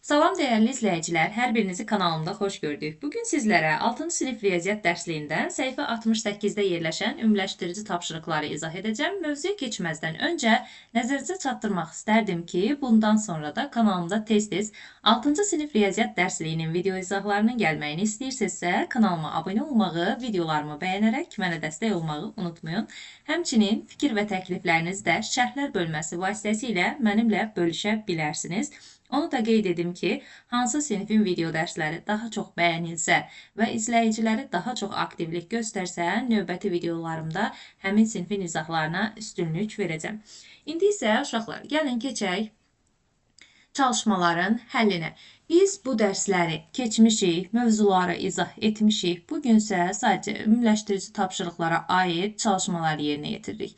Salam dəyərli izləyicilər, hər birinizi kanalımda xoş gördük. Bugün sizlərə 6-cı sinif riyaziyyat dərsliyindən səhifə 68-də yerləşən ümumiləşdirici tapşırıqları izah edəcəm. Mövzuya keçməzdən öncə nəzərinizə çatdırmaq istərdim ki, bundan sonra da kanalımda tez-tez 6-cı sinif riyaziyyat dərsliyinin video izahlarının gəlməyini istəyirsinizsə, kanalıma abunə olmağı, videolarımı bəyənərək mənə dəstək olmağı unutmayın. Həmçinin fikir və təkliflərinizi də şərhlər bölməsi vasitəsilə mənimlə bölüşə bilərsiniz. Onu da qeyd edim ki, hansı sinifin video dərsləri daha çox bəyənilsə və izləyiciləri daha çox aktivlik göstərsə, növbəti videolarımda həmin sinifin izahlarına üstünlük verəcəm. İndi isə uşaqlar, gəlin keçək çalışmaların həllinə. Biz bu dərsləri keçmişik, mövzuları izah etmişik. Bugün isə sadəcə ümumiləşdirici tapşırıqlara aid çalışmalar yerinə yetiririk.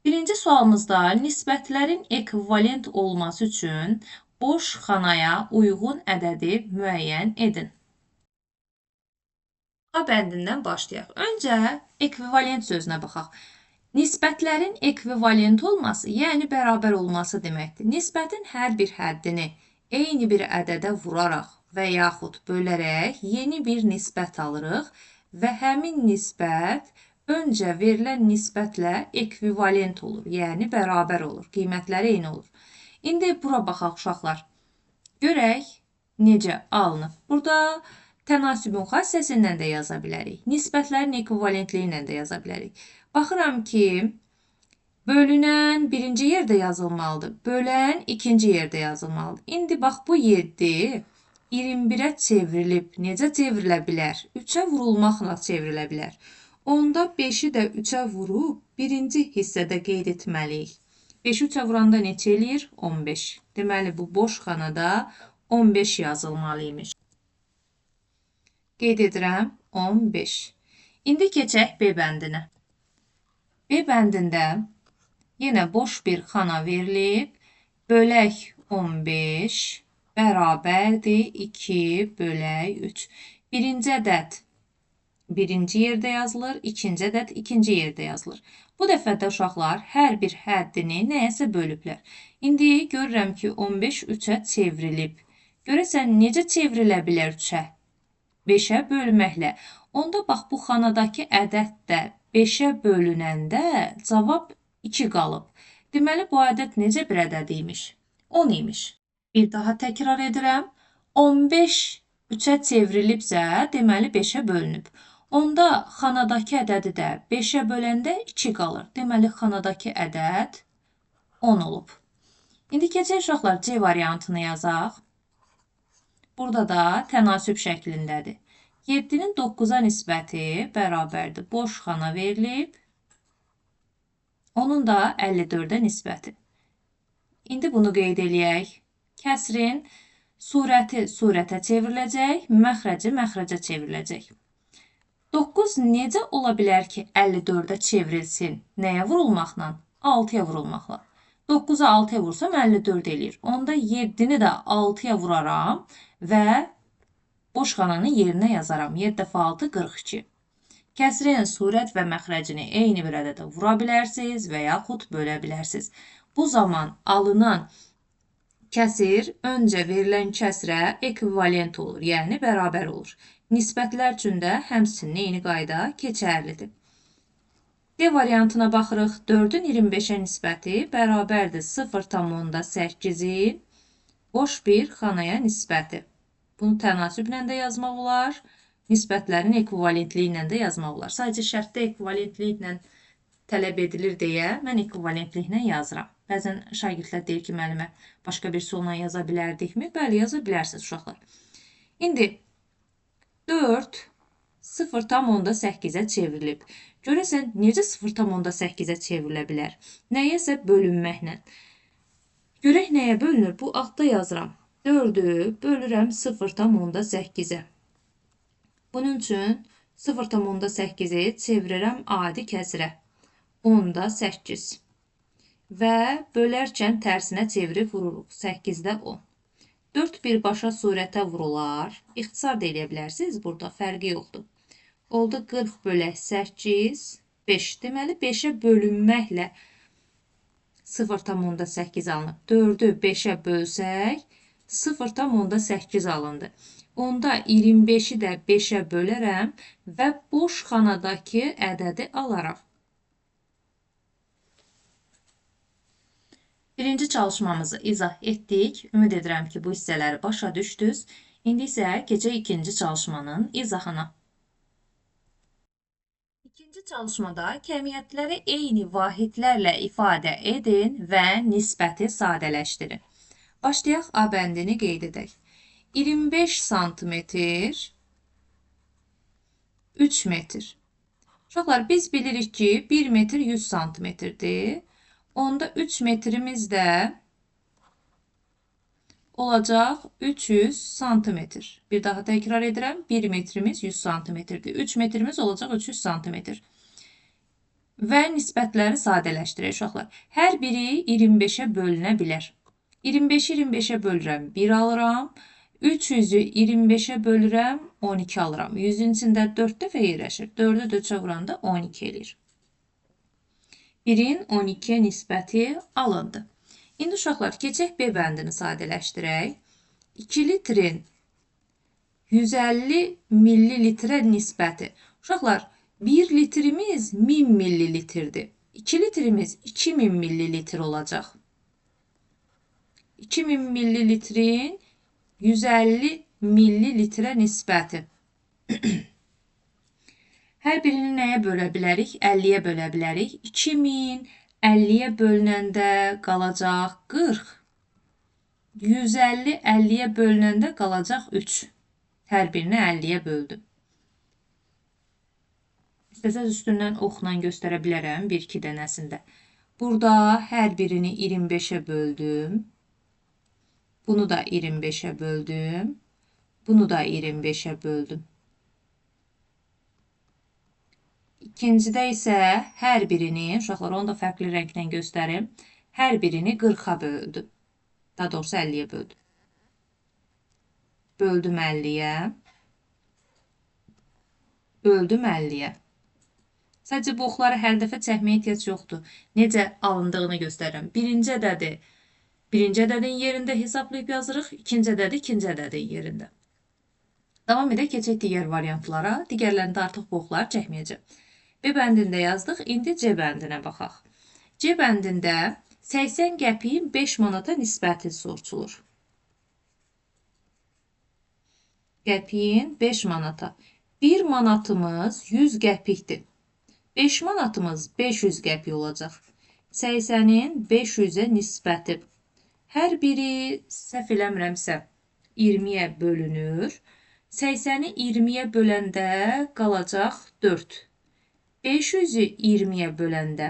Birinci sualımızda nisbətlərin ekvivalent olması üçün boş xanaya uyğun ədədi müəyyən edin. A bəndindən başlayaq. Öncə ekvivalent sözünə baxaq. Nisbətlərin ekvivalent olması, yəni bərabər olması deməkdir. Nisbətin hər bir həddini eyni bir ədədə vuraraq və yaxud bölərək yeni bir nisbət alırıq və həmin nisbət öncə verilən nisbətlə ekvivalent olur, yəni bərabər olur, qiymətləri eyni olur. İndi bura baxaq uşaqlar. Görək necə alınıb. Burada tənasübün xassəsindən də yaza bilərik. Nisbətlərin ekvivalentliyi ilə də yaza bilərik. Baxıram ki, bölünən birinci yerdə yazılmalıdır. Bölən ikinci yerdə yazılmalıdır. İndi bax bu 7 21-ə çevrilib. Necə çevrilə bilər? 3-ə vurulmaqla çevrilə bilər. Onda 5-i də 3-ə vurub birinci hissədə qeyd etməliyik. 5-i 3-ə vuranda neçə eləyir? 15. Deməli, bu boş xanada 15 yazılmalı imiş. Qeyd edirəm, 15. İndi keçək B bəndinə. B bəndində yenə boş bir xana verilib. Bölək 15 bərabərdir 2 bölək 3. Birinci ədəd birinci yerdə yazılır, ikinci ədəd ikinci yerdə yazılır. Bu dəfə də uşaqlar hər bir həddini nəyəsə bölüblər. İndi görürəm ki, 15 3-ə çevrilib. Görəsən, necə çevrilə bilər 3-ə? 5-ə bölməklə. Onda bax, bu xanadakı ədəd də 5-ə bölünəndə cavab 2 qalıb. Deməli, bu ədəd necə bir ədəd imiş? 10 imiş. Bir daha təkrar edirəm. 15 3-ə çevrilibsə, deməli 5-ə bölünüb. Onda xanadakı ədədi də 5-ə böləndə 2 qalır. Deməli, xanadakı ədəd 10 olub. İndi keçək uşaqlar C variantını yazaq. Burada da tənasüb şəklindədir. 7-nin 9-a nisbəti bərabərdir. Boş xana verilib. Onun da 54-ə nisbəti. İndi bunu qeyd eləyək. Kəsrin surəti surətə çevriləcək, məxrəci məxrəcə çevriləcək. 9 necə ola bilər ki, 54-ə çevrilsin? Nəyə vurulmaqla? 6-ya vurulmaqla. 9-a 6-ya vursam 54 eləyir. Onda 7-ni də 6-ya vuraram və boş xananın yerinə yazaram. 7 dəfə 6, 42. Kəsrin surət və məxrəcini eyni bir ədədə vura bilərsiniz və yaxud bölə bilərsiniz. Bu zaman alınan kəsir öncə verilən kəsrə ekvivalent olur, yəni bərabər olur. Nisbətlər üçün də həmçinin eyni qayda keçərlidir. D variantına baxırıq. 4-ün 25-ə nisbəti bərabərdir 0,8-in boş bir xanaya nisbəti. Bunu tənasüblə də yazmaq olar, nisbətlərin ekvivalentliyi ilə də yazmaq olar. Sadəcə şərtdə ekvivalentliklə tələb edilir deyə mən ekvivalentliklə yazıram. Bəzən şagirdlər deyir ki, müəllimə, başqa bir sualla yaza bilərdikmi? Bəli, yaza bilərsiniz uşaqlar. İndi 4 0,8-ə çevrilib. Görəsən, necə 0,8-ə çevrilə bilər? Nəyəsə bölünməklə. Görək nəyə bölünür? Bu altda yazıram. 4-ü bölürəm 0,8-ə. Bunun üçün 0,8-i çevirirəm adi kəsrə. 10,8. Və bölərkən tərsinə çevirib vururuq. 8-də 10. 4 birbaşa surətə vurular. İxtisar da eləyə bilərsiniz. Burada fərqi yoxdur. Oldu 40 bölək 8, 5. Deməli, 5-ə bölünməklə 0,8 alınıb. 4-ü 5-ə bölsək, 0,8 alındı. Onda 25-i də 5-ə bölərəm və boş xanadakı ədədi alaram. Birinci çalışmamızı izah etdik. Ümid edirəm ki, bu hissələri başa düşdünüz. İndi isə keçək ikinci çalışmanın izahına. İkinci çalışmada kəmiyyətləri eyni vahidlərlə ifadə edin və nisbəti sadələşdirin. Başlayaq, A bəndini qeyd edək. 25 santimetr 3 metr. Uşaqlar, biz bilirik ki, 1 metr 100 santimetrdir. Onda 3 metrimiz də olacaq 300 santimetr. Bir daha təkrar edirəm. 1 metrimiz 100 santimetrdir. 3 metrimiz olacaq 300 santimetr. Və nisbətləri sadələşdirək uşaqlar. Hər biri 25-ə bölünə bilər. 25-i 25-ə bölürəm, 1 alıram. 300-ü 25-ə bölürəm, 12 alıram. 100-ün içində 4 dəfə yerləşir. 4-ü də 3-ə vuranda 12 eləyir. 1-in 12-yə nisbəti alındı. İndi uşaqlar, keçək B bəndini sadələşdirək. 2 litrin 150 millilitrə nisbəti. Uşaqlar, 1 litrimiz 1000 millilitrdir. 2 litrimiz 2000 millilitr olacaq. 2000 millilitrin 150 millilitrə nisbəti. Hər birini nəyə bölə bilərik? 50-yə bölə bilərik. 2000 50-yə bölünəndə qalacaq 40. 150 50-yə bölünəndə qalacaq 3. Hər birini 50-yə böldüm. İstəsəz üstündən oxla göstərə bilərəm 1-2 dənəsində. Burada hər birini 25-ə böldüm. Bunu da 25-ə böldüm. Bunu da 25-ə böldüm. İkincidə isə hər birini, uşaqlar, onu da fərqli rənglə göstərim, hər birini 40-a böldüm. Daha doğrusu 50-yə böldüm. Böldüm 50-yə. Böldüm 50-yə. Sadəcə bu oxları hər dəfə çəkməyə ehtiyac yoxdur. Necə alındığını göstərirəm. Birinci ədədi birinci ədədin yerində hesablayıb yazırıq. İkinci ədədi ikinci ədədin yerində. Davam edək, keçək digər variantlara. Digərlərində artıq bu oxları çəkməyəcəm. B bəndində yazdıq. İndi C bəndinə baxaq. C bəndində 80 qəpiyin 5 manata nisbəti soruşulur. Qəpiyin 5 manata. 1 manatımız 100 qəpikdir. 5 manatımız 500 qəpik olacaq. 80-in 500-ə nisbəti. Hər biri, səhv eləmirəmsə, 20-yə bölünür. 80-i 20-yə böləndə qalacaq 4. 500-ü 20-yə böləndə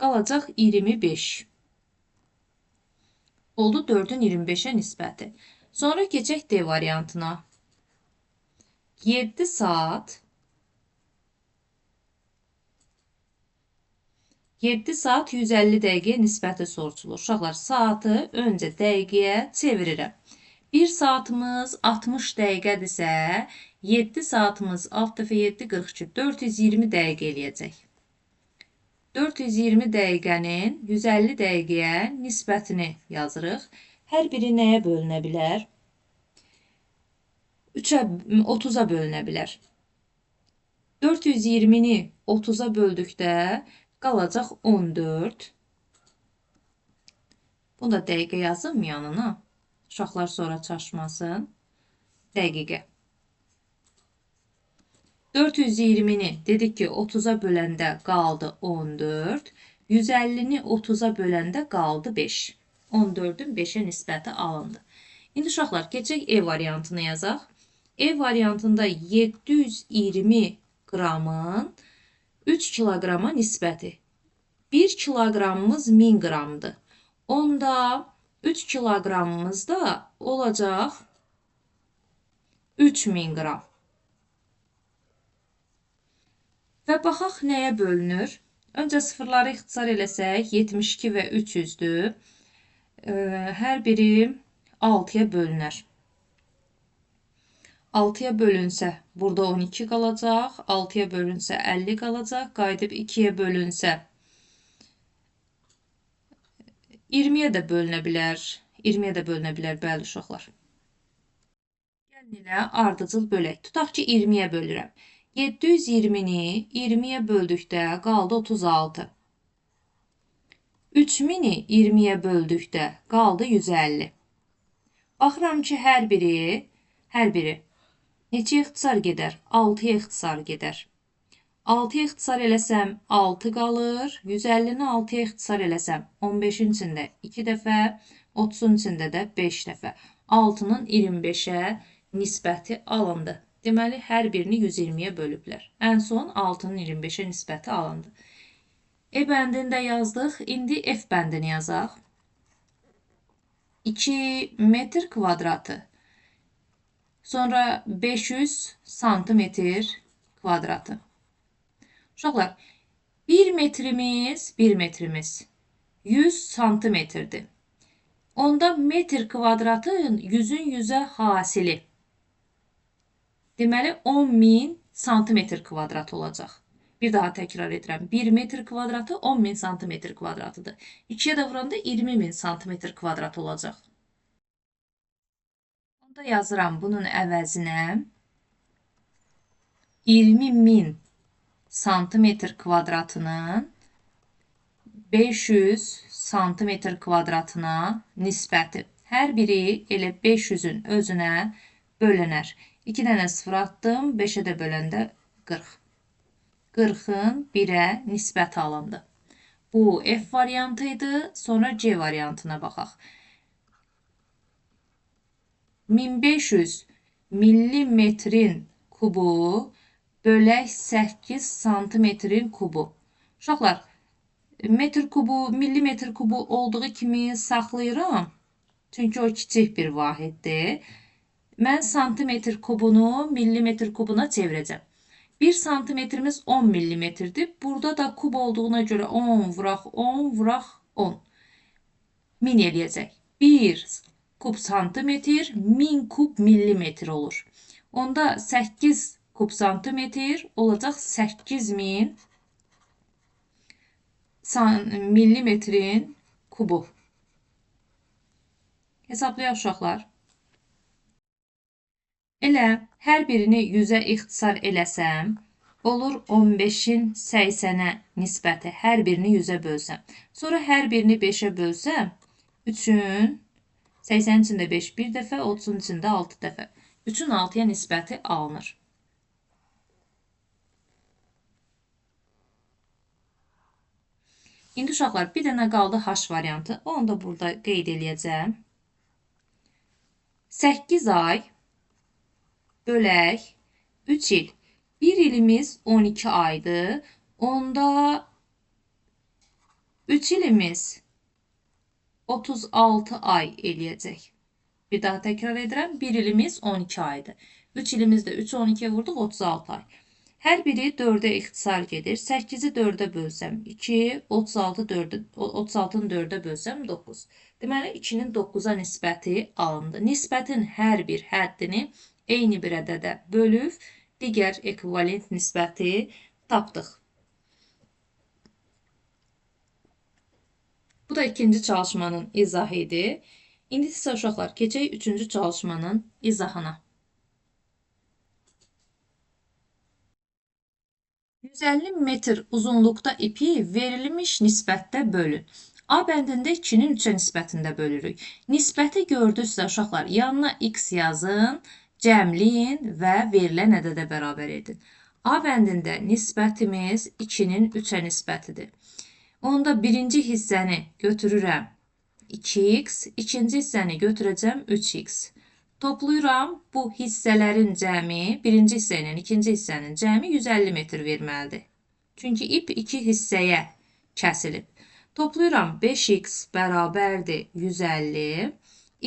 qalacaq 25. Oldu 4-ün 25-ə nisbəti. Sonra keçək D variantına. 7 saat 7 saat 150 dəqiqəyə nisbəti soruşulur. Uşaqlar, saatı öncə dəqiqəyə çevirirəm. 1 saatımız 60 dəqiqədirsə, 7 saatımız 6 dəfə 7, 42, 420 dəqiqə eləyəcək. 420 dəqiqənin 150 dəqiqəyə nisbətini yazırıq. Hər biri nəyə bölünə bilər? 3-ə, 30-a bölünə bilər. 420-ni 30-a böldükdə qalacaq 14. Bunu da dəqiqə yazım yanına. Uşaqlar sonra çaşmasın. Dəqiqə. 420-ni dedik ki, 30-a böləndə qaldı 14. 150-ni 30-a böləndə qaldı 5. 14-ün 5-ə nisbəti alındı. İndi uşaqlar, keçək E variantını yazaq. E variantında 720 qramın 3 kiloqrama nisbəti. 1 kiloqramımız 1000 qramdır. Onda 3 kiloqramımız da olacaq 3000 qram. Və baxaq nəyə bölünür? Öncə sıfırları ixtisar eləsək 72 və 300-dür. Hər biri 6-ya bölünər. 6-ya bölünsə burada 12 qalacaq, 6-ya bölünsə 50 qalacaq, qayıdıb 2-yə bölünsə 20-yə də bölünə bilər. 20-yə də bölünə bilər, bəli uşaqlar. Gəlin elə ardıcıl bölək. Tutaq ki, 20-yə bölürəm. 720-ni 20-yə böldükdə qaldı 36. 3000-i 20-yə böldükdə qaldı 150. Baxıram ki, hər biri neçəyə ixtisar gedər? 6-ya ixtisar gedər. 6-ya ixtisar eləsəm 6 qalır. 150-ni 6-ya ixtisar eləsəm 15-in içində 2 dəfə, 30-un içində də 5 dəfə. 6-nın 25-ə nisbəti alındı. Deməli, hər birini 120-yə bölüblər. Ən son 6-nın 25-ə nisbəti alındı. E bəndini də yazdıq. İndi F bəndini yazaq. 2 metr kvadratı. Sonra 500 santimetr kvadratı. Uşaqlar, 1 metrimiz 100 santimetrdir. Onda metr kvadratın 100-ün 100-ə hasili. Deməli, 10.000 santimetr kvadrat olacaq. Bir daha təkrar edirəm. 1 metr kvadratı 10.000 santimetr kvadratıdır. 2-yə də vuranda 20.000 santimetr kvadrat olacaq. Onda yazıram bunun əvəzinə 20.000 santimetr kvadratının 500 santimetr kvadratına nisbəti. Hər biri elə 500-ün özünə bölünər. 2 dənə sıfır atdım, 5-ə də böləndə 40. 40-ın 1-ə nisbəti alındı. Bu F variantı idi. Sonra C variantına baxaq. 1500 millimetrin kubu bölək 8 santimetrin kubu. Uşaqlar, metr kubu, millimetr kubu olduğu kimi saxlayıram. Çünki o kiçik bir vahiddir. Mən santimetr kubunu millimetr kubuna çevirəcəm. 1 santimetrimiz 10 millimetrdir. Burada da kub olduğuna görə 10 vuraq 10 vuraq 10. 1000 eləyəcək. 1 kub santimetr 1000 kub millimetr olur. Onda 8 kub santimetr olacaq 8000 millimetrin kubu. Hesablayaq uşaqlar. Elə hər birini 100-ə ixtisar eləsəm, olur 15-in 80-ə nisbəti. Hər birini 100-ə bölsəm. Sonra hər birini 5-ə bölsəm, 3-ün 80-in içində 5 bir dəfə, 30-un içində 6 dəfə. 3-ün 6-ya nisbəti alınır. İndi uşaqlar, bir dənə qaldı H variantı. Onu da burada qeyd eləyəcəm. 8 ay bölək 3 il. 1 ilimiz 12 aydır. Onda 3 ilimiz 36 ay eləyəcək. Bir daha təkrar edirəm. 1 ilimiz 12 aydır. 3 ilimizdə 3 12-yə vurduq 36 ay. Hər biri 4-ə ixtisar gedir. 8-i 4-ə bölsəm 2, 36-nı 4-ə bölsəm 9. Deməli, 2-nin 9-a nisbəti alındı. Nisbətin hər bir həddini eyni bir ədədə bölüb, digər ekvivalent nisbəti tapdıq. Bu da ikinci çalışmanın izahı idi. İndi isə uşaqlar, keçək üçüncü çalışmanın izahına. 150 metr uzunluqda ipi verilmiş nisbətdə bölün. A bəndində 2-nin 3-ə nisbətində bölürük. Nisbəti gördünüzsə uşaqlar, yanına x yazın, cəmləyin və verilən ədədə bərabər edin. A bəndində nisbətimiz 2-nin 3-ə nisbətidir. Onda birinci hissəni götürürəm 2x, ikinci hissəni götürəcəm 3x. Toplayıram, bu hissələrin cəmi, birinci hissə ilə ikinci hissənin cəmi 150 metr verməlidir. Çünki ip iki hissəyə kəsilib. Toplayıram, 5x bərabərdir 150.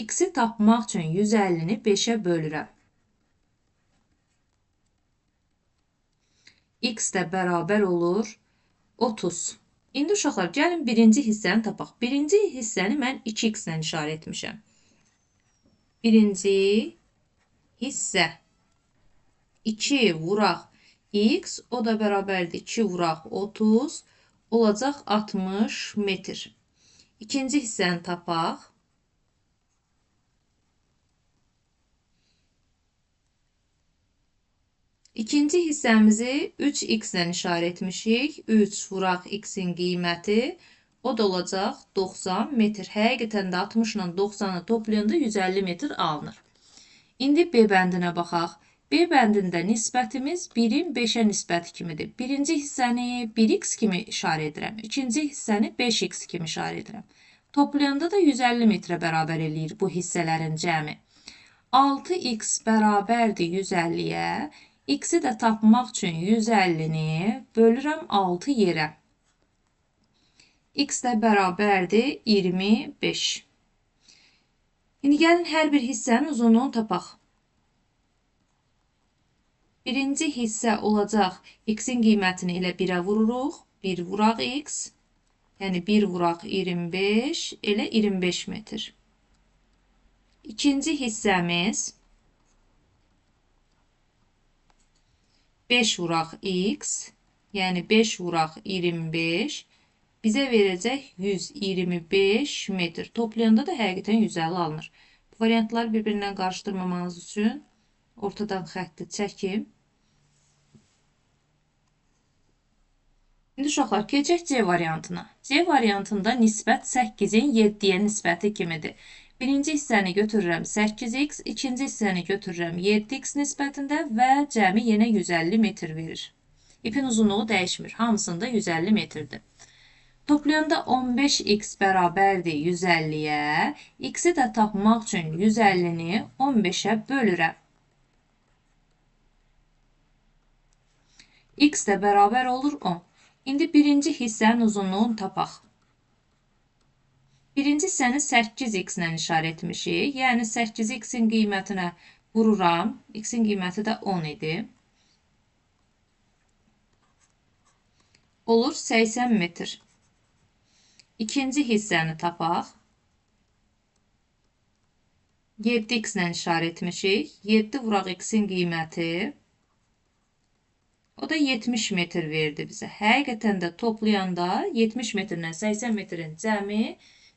X-i tapmaq üçün 150-ni 5-ə bölürəm. X də bərabər olur 30. İndi uşaqlar, gəlin birinci hissəni tapaq. Birinci hissəni mən 2x ilə işarə etmişəm. Birinci hissə 2 vuraq x, o da bərabərdir 2 vuraq 30, olacaq 60 metr. İkinci hissəni tapaq. İkinci hissəmizi 3x ilə işarə etmişik. 3 vuraq x-in qiyməti, o da olacaq 90 metr. Həqiqətən də 60 ilə 90-ı toplayanda 150 metr alınır. İndi B bəndinə baxaq. B bəndində nisbətimiz 1-in 5-ə nisbəti kimidir. Birinci hissəni 1x kimi işarə edirəm. İkinci hissəni 5x kimi işarə edirəm. Toplayanda da 150 metrə bərabər eləyir bu hissələrin cəmi. 6x bərabərdir 150-yə. X-i də tapmaq üçün 150-ni bölürəm 6 yerə. X də bərabərdir 25. İndi gəlin hər bir hissənin uzunluğunu tapaq. Birinci hissə olacaq x-in qiymətini elə 1-ə vururuq. 1 vuraq x, yəni 1 vuraq 25, elə 25 metr. İkinci hissəmiz 5 vuraq x, yəni 5 vuraq 25, bizə verəcək 125 metr. Toplayanda da həqiqətən 150 alınır. Bu variantları bir-birindən qarışdırmamanız üçün ortadan xətti çəkim. İndi uşaqlar, keçək C variantına. C variantında nisbət 8-in 7-yə nisbəti kimidir. Birinci hissəni götürürəm 8x, ikinci hissəni götürürəm 7x nisbətində və cəmi yenə 150 metr verir. İpin uzunluğu dəyişmir, hamısında 150 metrdir. Toplayanda 15x bərabərdir 150-yə, x-i də tapmaq üçün 150-ni 15-ə bölürəm. X də bərabər olur 10. İndi birinci hissənin uzunluğunu tapaq. Birinci hissəni 8x ilə işarə etmişik. Yəni 8x-in qiymətinə vururam. X-in qiyməti də 10 idi. Olur 80 metr. İkinci hissəni tapaq. 7x ilə işarə etmişik. 7 vuraq x-in qiyməti. O da 70 metr verdi bizə. Həqiqətən də toplayanda 70 metrlə 80 metrin cəmi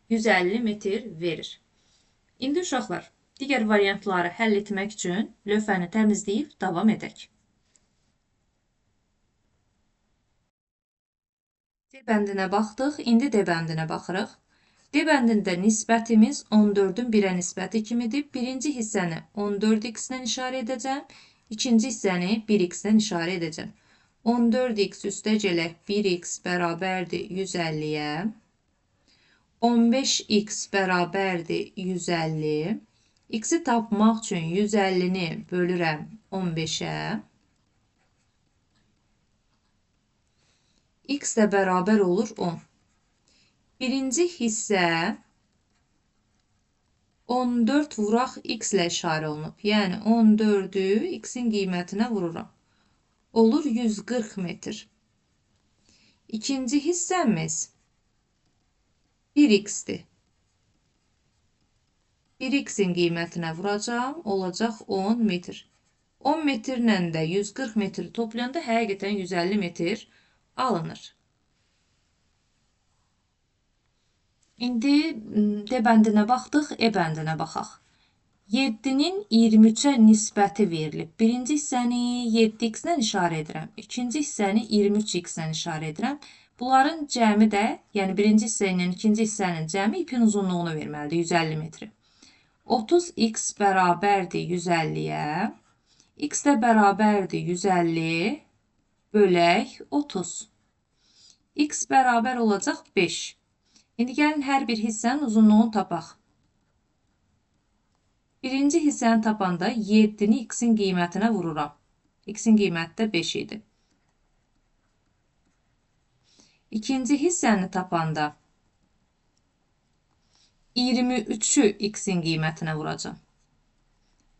150 metr verir. İndi uşaqlar, digər variantları həll etmək üçün lövhəni təmizləyib davam edək. C bəndinə baxdıq, indi D bəndinə baxırıq. D bəndində nisbətimiz 14-ün 1-ə nisbəti kimidir. Birinci hissəni 14x ilə işarə edəcəm, ikinci hissəni 1x ilə işarə edəcəm. 14x üstə gələk 1x bərabərdir 150-yə. 15x bərabərdir 150. X-i tapmaq üçün 150-ni bölürəm 15-ə. X də bərabər olur 10. Birinci hissə 14 vuraq x ilə işarə olunub. Yəni 14-ü x-in qiymətinə vururam. Olur 140 metr. İkinci hissəmiz 1x-dir. 1x-in qiymətinə vuracağam, olacaq 10 metr. 10 metrlə də 140 metri toplayanda həqiqətən 150 metr alınır. İndi D bəndinə baxdıq, E bəndinə baxaq. 7-nin 23-ə nisbəti verilib. Birinci hissəni 7x ilə işarə edirəm. İkinci hissəni 23x ilə işarə edirəm. Bunların cəmi də, yəni birinci hissə ilə ikinci hissənin cəmi ipin uzunluğunu verməlidir, 150 metri. 30x bərabərdir 150-yə. X də bərabərdir 150 bölək 30. X bərabər olacaq 5. İndi gəlin hər bir hissənin uzunluğunu tapaq. Birinci hissəni tapanda 7-ni x-in qiymətinə vururam. X-in qiyməti də 5 idi. İkinci hissəni tapanda 23-ü x-in qiymətinə vuracam.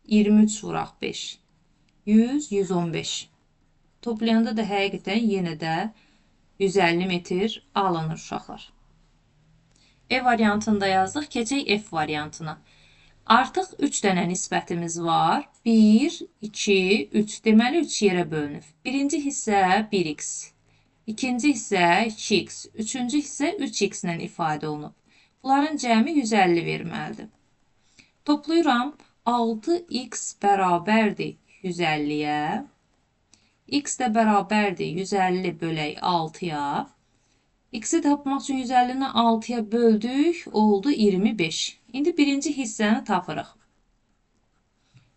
23 vuraq 5. 100, 115. Toplayanda da həqiqətən yenə də 150 metr alınır uşaqlar. E variantında yazdıq. Keçək F variantına. Artıq 3 dənə nisbətimiz var. 1, 2, 3. Deməli 3 yerə bölünür. Birinci hissə 1x, ikinci hissə 2x, üçüncü hissə 3x ilə ifadə olunub. Bunların cəmi 150 verməlidir. Toplayıram. 6x bərabərdir 150-yə. X də bərabərdir 150 bölək 6-ya. X-i tapmaq üçün 150-ni 6-ya böldük, oldu 25. İndi birinci hissəni tapırıq.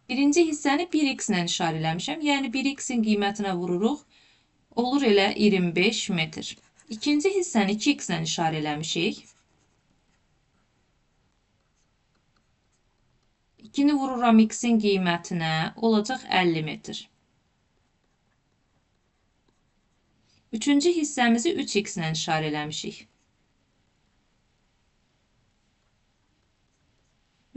Birinci hissəni 1x ilə işarə eləmişəm. Yəni 1x-in qiymətinə vururuq. Olur elə 25 metr. İkinci hissəni 2x ilə işarə eləmişik. 2-ni vururam x-in qiymətinə, olacaq 50 metr. Üçüncü hissəmizi 3x ilə işarə eləmişik.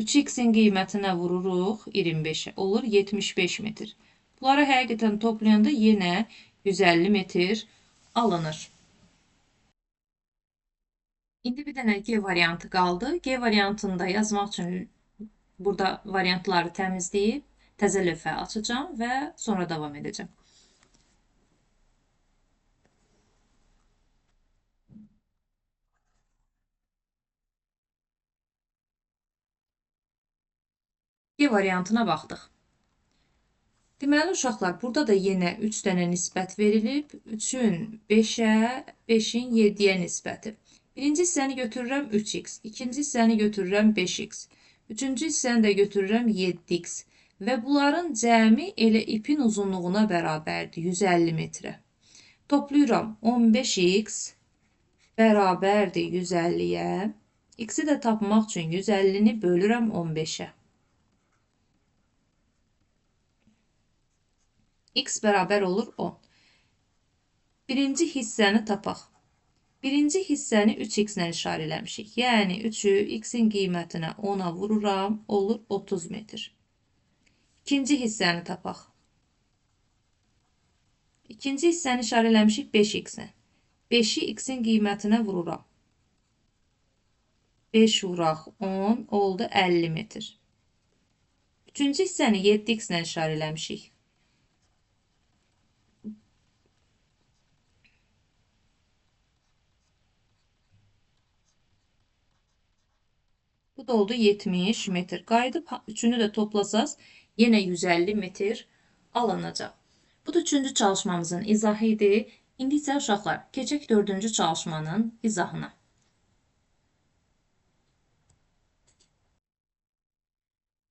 3x-in qiymətinə vururuq 25-ə, olur 75 metr. Bunları həqiqətən toplayanda yenə 150 metr alınır. İndi bir dənə G variantı qaldı. G variantını da yazmaq üçün burada variantları təmizləyib təzə lövhə açacağam və sonra davam edəcəm. G variantına baxdıq. Deməli, uşaqlar, burada da yenə 3 dənə nisbət verilib. 3-ün 5-ə, 5-in 7-yə nisbəti. Birinci hissəni götürürəm 3x, ikinci hissəni götürürəm 5x, üçüncü hissəni də götürürəm 7x və bunların cəmi elə ipin uzunluğuna bərabərdir, 150 metrə. Toplayıram 15x bərabərdir 150-yə. X-i də tapmaq üçün 150-ni bölürəm 15-ə. X bərabər olur 10. Birinci hissəni tapaq. Birinci hissəni 3x ilə işarə eləmişik. Yəni 3-ü x-in qiymətinə 10-a vururam, olur 30 metr. İkinci hissəni tapaq. İkinci hissəni işarə eləmişik 5x-ə. 5-i x-in qiymətinə vururam. 5 vuraq 10 oldu 50 metr. Üçüncü hissəni 7x ilə işarə eləmişik. Bu da oldu 70 metr. Qayıdıb üçünü də toplasaz yenə 150 metr alınacaq. Bu da üçüncü çalışmamızın izahı idi. İndi isə uşaqlar, keçək dördüncü çalışmanın izahına.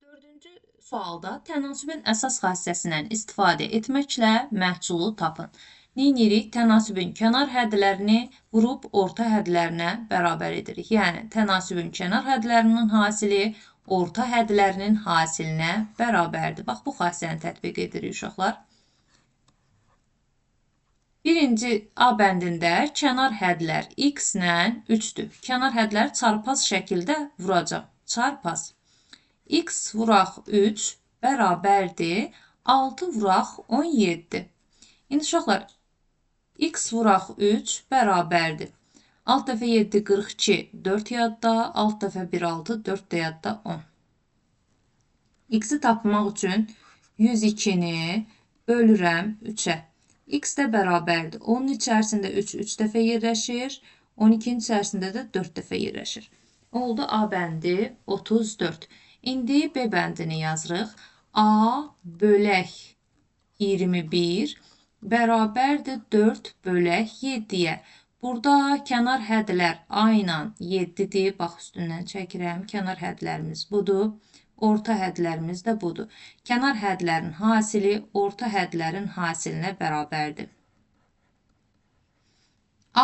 Dördüncü sualda tənasübün əsas xassəsindən istifadə etməklə məhsulu tapın. Neynirik? Tənasübün kənar hədlərini vurub orta hədlərinə bərabər edirik. Yəni, tənasübün kənar hədlərinin hasili orta hədlərinin hasilinə bərabərdir. Bax, bu xassəni tətbiq edirik uşaqlar. Birinci A bəndində kənar hədlər x ilə 3-dür. Kənar hədlər çarpaz şəkildə vuracaq. Çarpaz. X vuraq 3 bərabərdir. 6 vuraq 17. İndi uşaqlar, x vuraq 3 bərabərdir. 6 dəfə 7, 42, 4 yadda, 6 dəfə 1, 6, 4 də yadda, 10. X-i tapmaq üçün 102-ni bölürəm 3-ə. X də bərabərdir. 10-un içərisində 3, 3 dəfə yerləşir. 12-nin içərisində də 4 dəfə yerləşir. Oldu A bəndi 34. İndi B bəndini yazırıq. A bölək 21 bərabərdir 4 bölək 7-yə. Burada kənar hədlər A ilə 7-dir. Bax, üstündən çəkirəm. Kənar hədlərimiz budur. Orta hədlərimiz də budur. Kənar hədlərin hasili orta hədlərin hasilinə bərabərdir.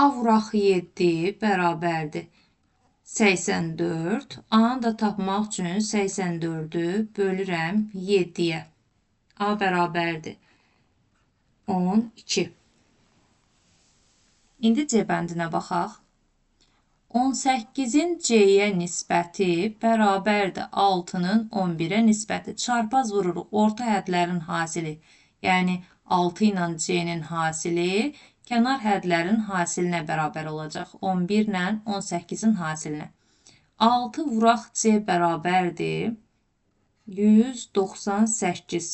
A vuraq 7 bərabərdir 84. A-nı da tapmaq üçün 84-ü bölürəm 7-yə. A bərabərdir 12. İndi C bəndinə baxaq. 18-in C-yə nisbəti bərabərdir 6-nın 11-ə nisbəti. Çarpaz vururuq. Orta hədlərin hasili, yəni 6 ilə C-nin hasili kənar hədlərin hasilinə bərabər olacaq. 11 ilə 18-in hasilinə. 6 vuraq C bərabərdir 198.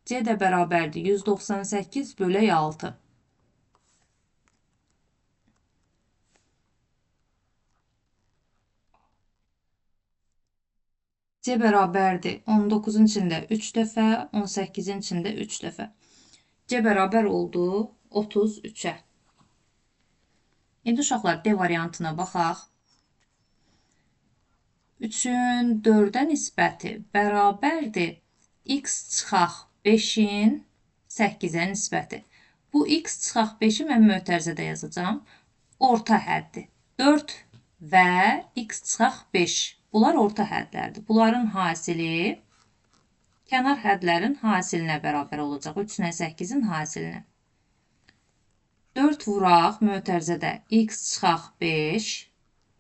C də bərabərdir 198 bölək 6. C bərabərdir 19-un içində 3 dəfə, 18-in içində 3 dəfə. C bərabər oldu 33-ə. İndi uşaqlar D variantına baxaq. 3-ün 4-ə nisbəti bərabərdir x çıxaq 5-in 8-ə nisbəti. Bu x çıxaq 5-i mən mötərizədə yazacağam. Orta həddir. 4 və x çıxaq 5. Bunlar orta hədlərdir. Bunların hasili kənar hədlərin hasilinə bərabər olacaq. 3 ilə 8-in hasilinə. 4 vuraq mötərizədə x çıxaq 5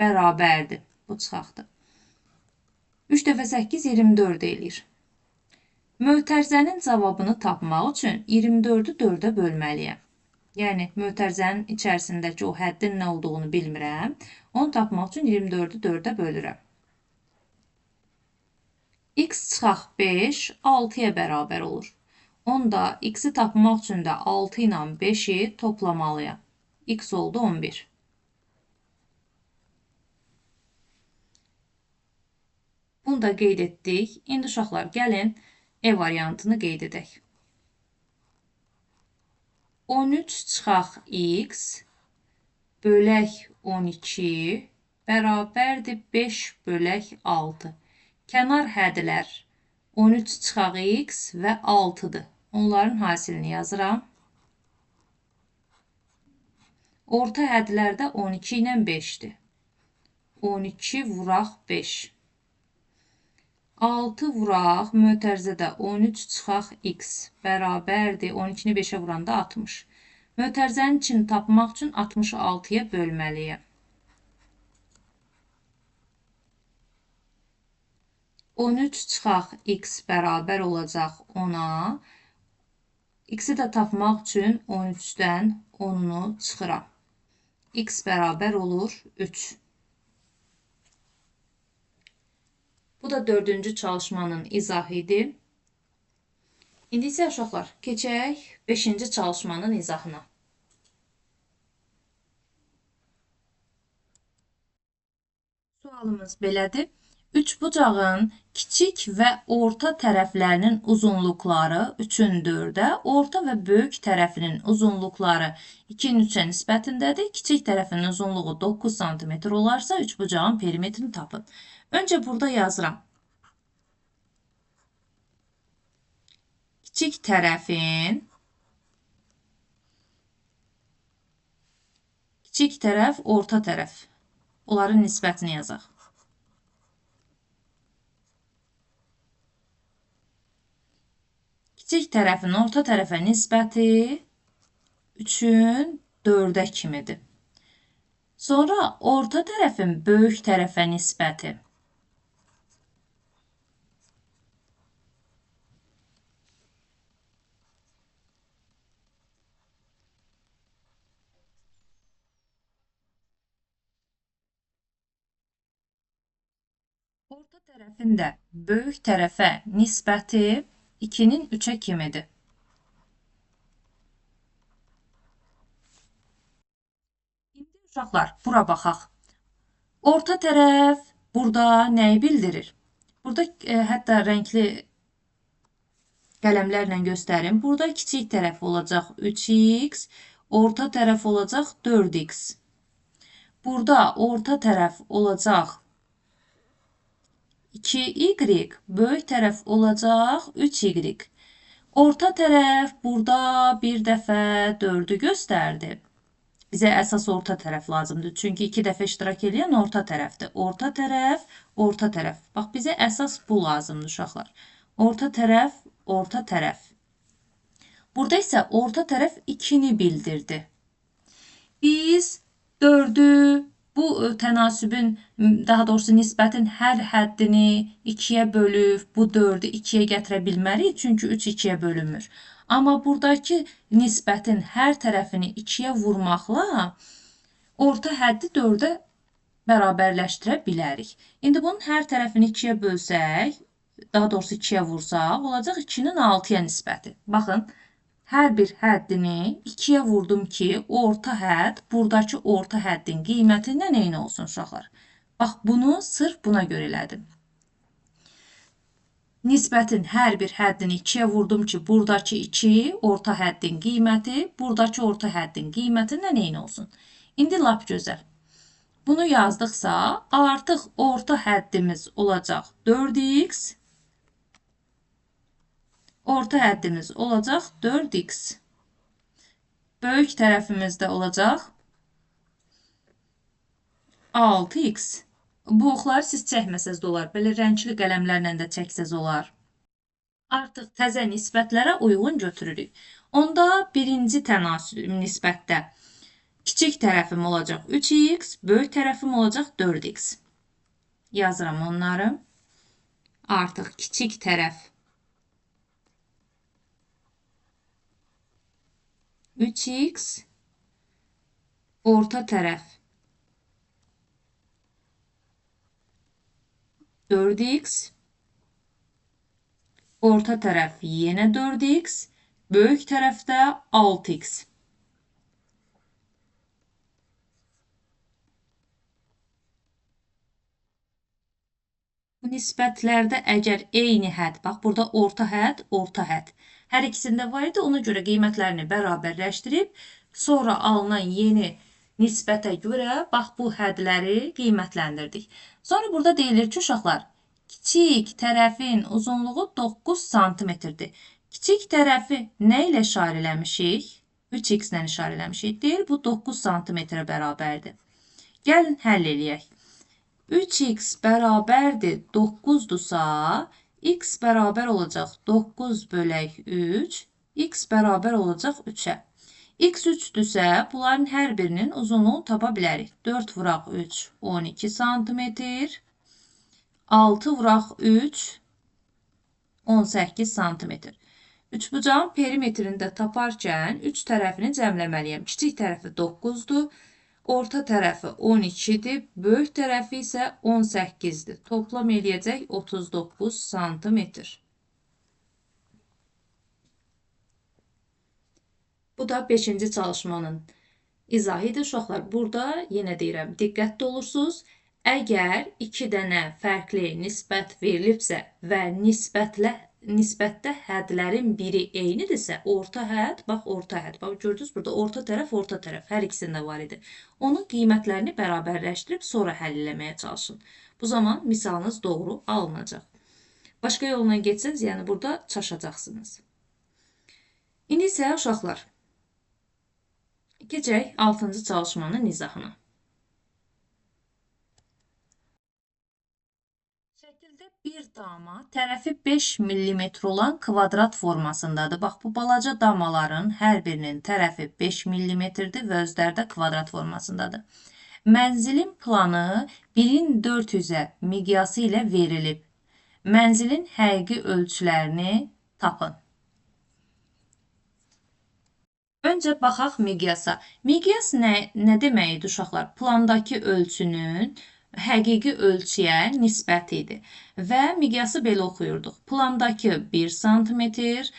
bərabərdir. Bu çıxaqdır. 3 dəfə 8 24 eləyir. Mötərizənin cavabını tapmaq üçün 24-ü 4-ə bölməliyəm. Yəni, mötərizənin içərisindəki o həddin nə olduğunu bilmirəm. Onu tapmaq üçün 24-ü 4-ə bölürəm. X çıxaq 5 6-ya bərabər olur. Onda x-i tapmaq üçün də 6 ilə 5-i toplamalıyam. X oldu 11. Bunu da qeyd etdik. İndi uşaqlar, gəlin E variantını qeyd edək. 13 çıxaq x bölək 12 bərabərdir 5 bölək 6. Kənar hədlər 13 çıxaq x və 6-dır. Onların hasilini yazıram. Orta hədlər də 12 ilə 5-dir. 12 vuraq 5. 6 vuraq mötərizədə 13 çıxaq x bərabərdir. 12-ni 5-ə vuranda 60. Mötərizənin içini tapmaq üçün 60-ı 6-ya bölməliyəm. 13 çıxaq x bərabər olacaq 10-a. X-i də tapmaq üçün 13-dən 10-unu çıxıram. X bərabər olur 3. Bu da dördüncü çalışmanın izahı idi. İndi isə uşaqlar, keçək 5-ci çalışmanın izahına. Sualımız belədir. Üçbucağın kiçik və orta tərəflərinin uzunluqları 3-ün 4-ə, orta və böyük tərəfinin uzunluqları 2-nin 3-ə nisbətindədir. Kiçik tərəfinin uzunluğu 9 sm olarsa, üçbucağın perimetrini tapın. Öncə burada yazıram. Kiçik tərəfin, kiçik tərəf, orta tərəf. Onların nisbətini yazaq. Kiçik tərəfin orta tərəfə nisbəti 3-ün 4-ə kimidir. Sonra orta tərəfin böyük tərəfə nisbəti. Orta tərəfin də böyük tərəfə nisbəti 2-nin 3-ə kimidir. İndi uşaqlar, bura baxaq. Orta tərəf burada nəyi bildirir? Burada hətta rəngli qələmlərlə göstərim. Burada kiçik tərəf olacaq 3x, orta tərəf olacaq 4x. Burada orta tərəf olacaq 2y, böyük tərəf olacaq 3y. Orta tərəf burada bir dəfə 4-ü göstərdi. Bizə əsas orta tərəf lazımdır. Çünki 2 dəfə iştirak eləyən orta tərəfdir. Orta tərəf, orta tərəf. Bax, bizə əsas bu lazımdır uşaqlar. Orta tərəf, orta tərəf. Burada isə orta tərəf 2-ni bildirdi. Biz 4-ü bu tənasübün, daha doğrusu nisbətin hər həddini 2-yə bölüb, bu 4-ü 2-yə gətirə bilmərik, çünki 3 2-yə bölünmür. Amma buradakı nisbətin hər tərəfini 2-yə vurmaqla orta həddi 4-ə bərabərləşdirə bilərik. İndi bunun hər tərəfini 2-yə bölsək, daha doğrusu 2-yə vursaq, olacaq 2-nin 6-ya nisbəti. Baxın, hər bir həddini 2-yə vurdum ki, orta hədd, buradakı orta həddin qiymətindən eyni olsun uşaqlar. Bax, bunu sırf buna görə elədim. Nisbətin hər bir həddini 2-yə vurdum ki, buradakı 2 orta həddin qiyməti, buradakı orta həddin qiymətindən eyni olsun. İndi lap gözəl. Bunu yazdıqsa, artıq orta həddimiz olacaq 4x. Orta həddimiz olacaq 4x. Böyük tərəfimizdə olacaq 6x. Bu oxları siz çəkməsəz də olar. Belə rəngli qələmlərlə də çəksəz olar. Artıq təzə nisbətlərə uyğun götürürük. Onda birinci tənasüb nisbətdə kiçik tərəfim olacaq 3x, böyük tərəfim olacaq 4x. Yazıram onları. Artıq kiçik tərəf 3x, orta tərəf 4x, orta tərəf yenə 4x, böyük tərəfdə 6x. Bu nisbətlərdə əgər eyni hədd, bax burada orta hədd, orta hədd. Hər ikisində var idi, ona görə qiymətlərini bərabərləşdirib, sonra alınan yeni nisbətə görə bax bu hədləri qiymətləndirdik. Sonra burada deyilir ki, uşaqlar, kiçik tərəfin uzunluğu 9 santimetrdir. Kiçik tərəfi nə ilə işarə eləmişik? 3x ilə işarə eləmişik. Deyir, bu 9 santimetrə bərabərdir. Gəlin, həll eləyək. 3x bərabərdir 9-dursa, x bərabər olacaq 9 bölək 3, x bərabər olacaq 3-ə. X 3-dürsə, bunların hər birinin uzunluğunu tapa bilərik. 4 vuraq 3, 12 santimetr. 6 vuraq 3, 18 santimetr. Üçbucağın perimetrini də taparkən 3 tərəfini cəmləməliyəm. Kiçik tərəfi 9-dur, orta tərəfi 12-dir, böyük tərəfi isə 18-dir. Toplam eləyəcək 39 santimetr. Bu da 5-ci çalışmanın izahı idi. Uşaqlar, burada yenə deyirəm, diqqətli olursunuz. Əgər 2 dənə fərqli nisbət verilibsə və nisbətdə hədlərin biri eynidirsə, orta hədd, bax orta hədd. Bax, gördünüz, burada orta tərəf, orta tərəf hər ikisində var idi. Onun qiymətlərini bərabərləşdirib sonra həll eləməyə çalışın. Bu zaman misalınız doğru alınacaq. Başqa yolla getsəniz, yəni burada çaşacaqsınız. İndi isə uşaqlar, keçək 6-cı çalışmanın izahına. Şəkildə bir dama tərəfi 5 millimetr olan kvadrat formasındadır. Bax, bu balaca damaların hər birinin tərəfi 5 millimetrdir və özləri də kvadrat formasındadır. Mənzilin planı 1-in 400-ə miqyası ilə verilib. Mənzilin həqiqi ölçülərini tapın. Öncə baxaq miqyasa. Miqyas nə deməkdir uşaqlar? Plandakı ölçünün həqiqi ölçüyə nisbəti idi. Və miqyası belə oxuyurduq. Plandakı 1 santimetr,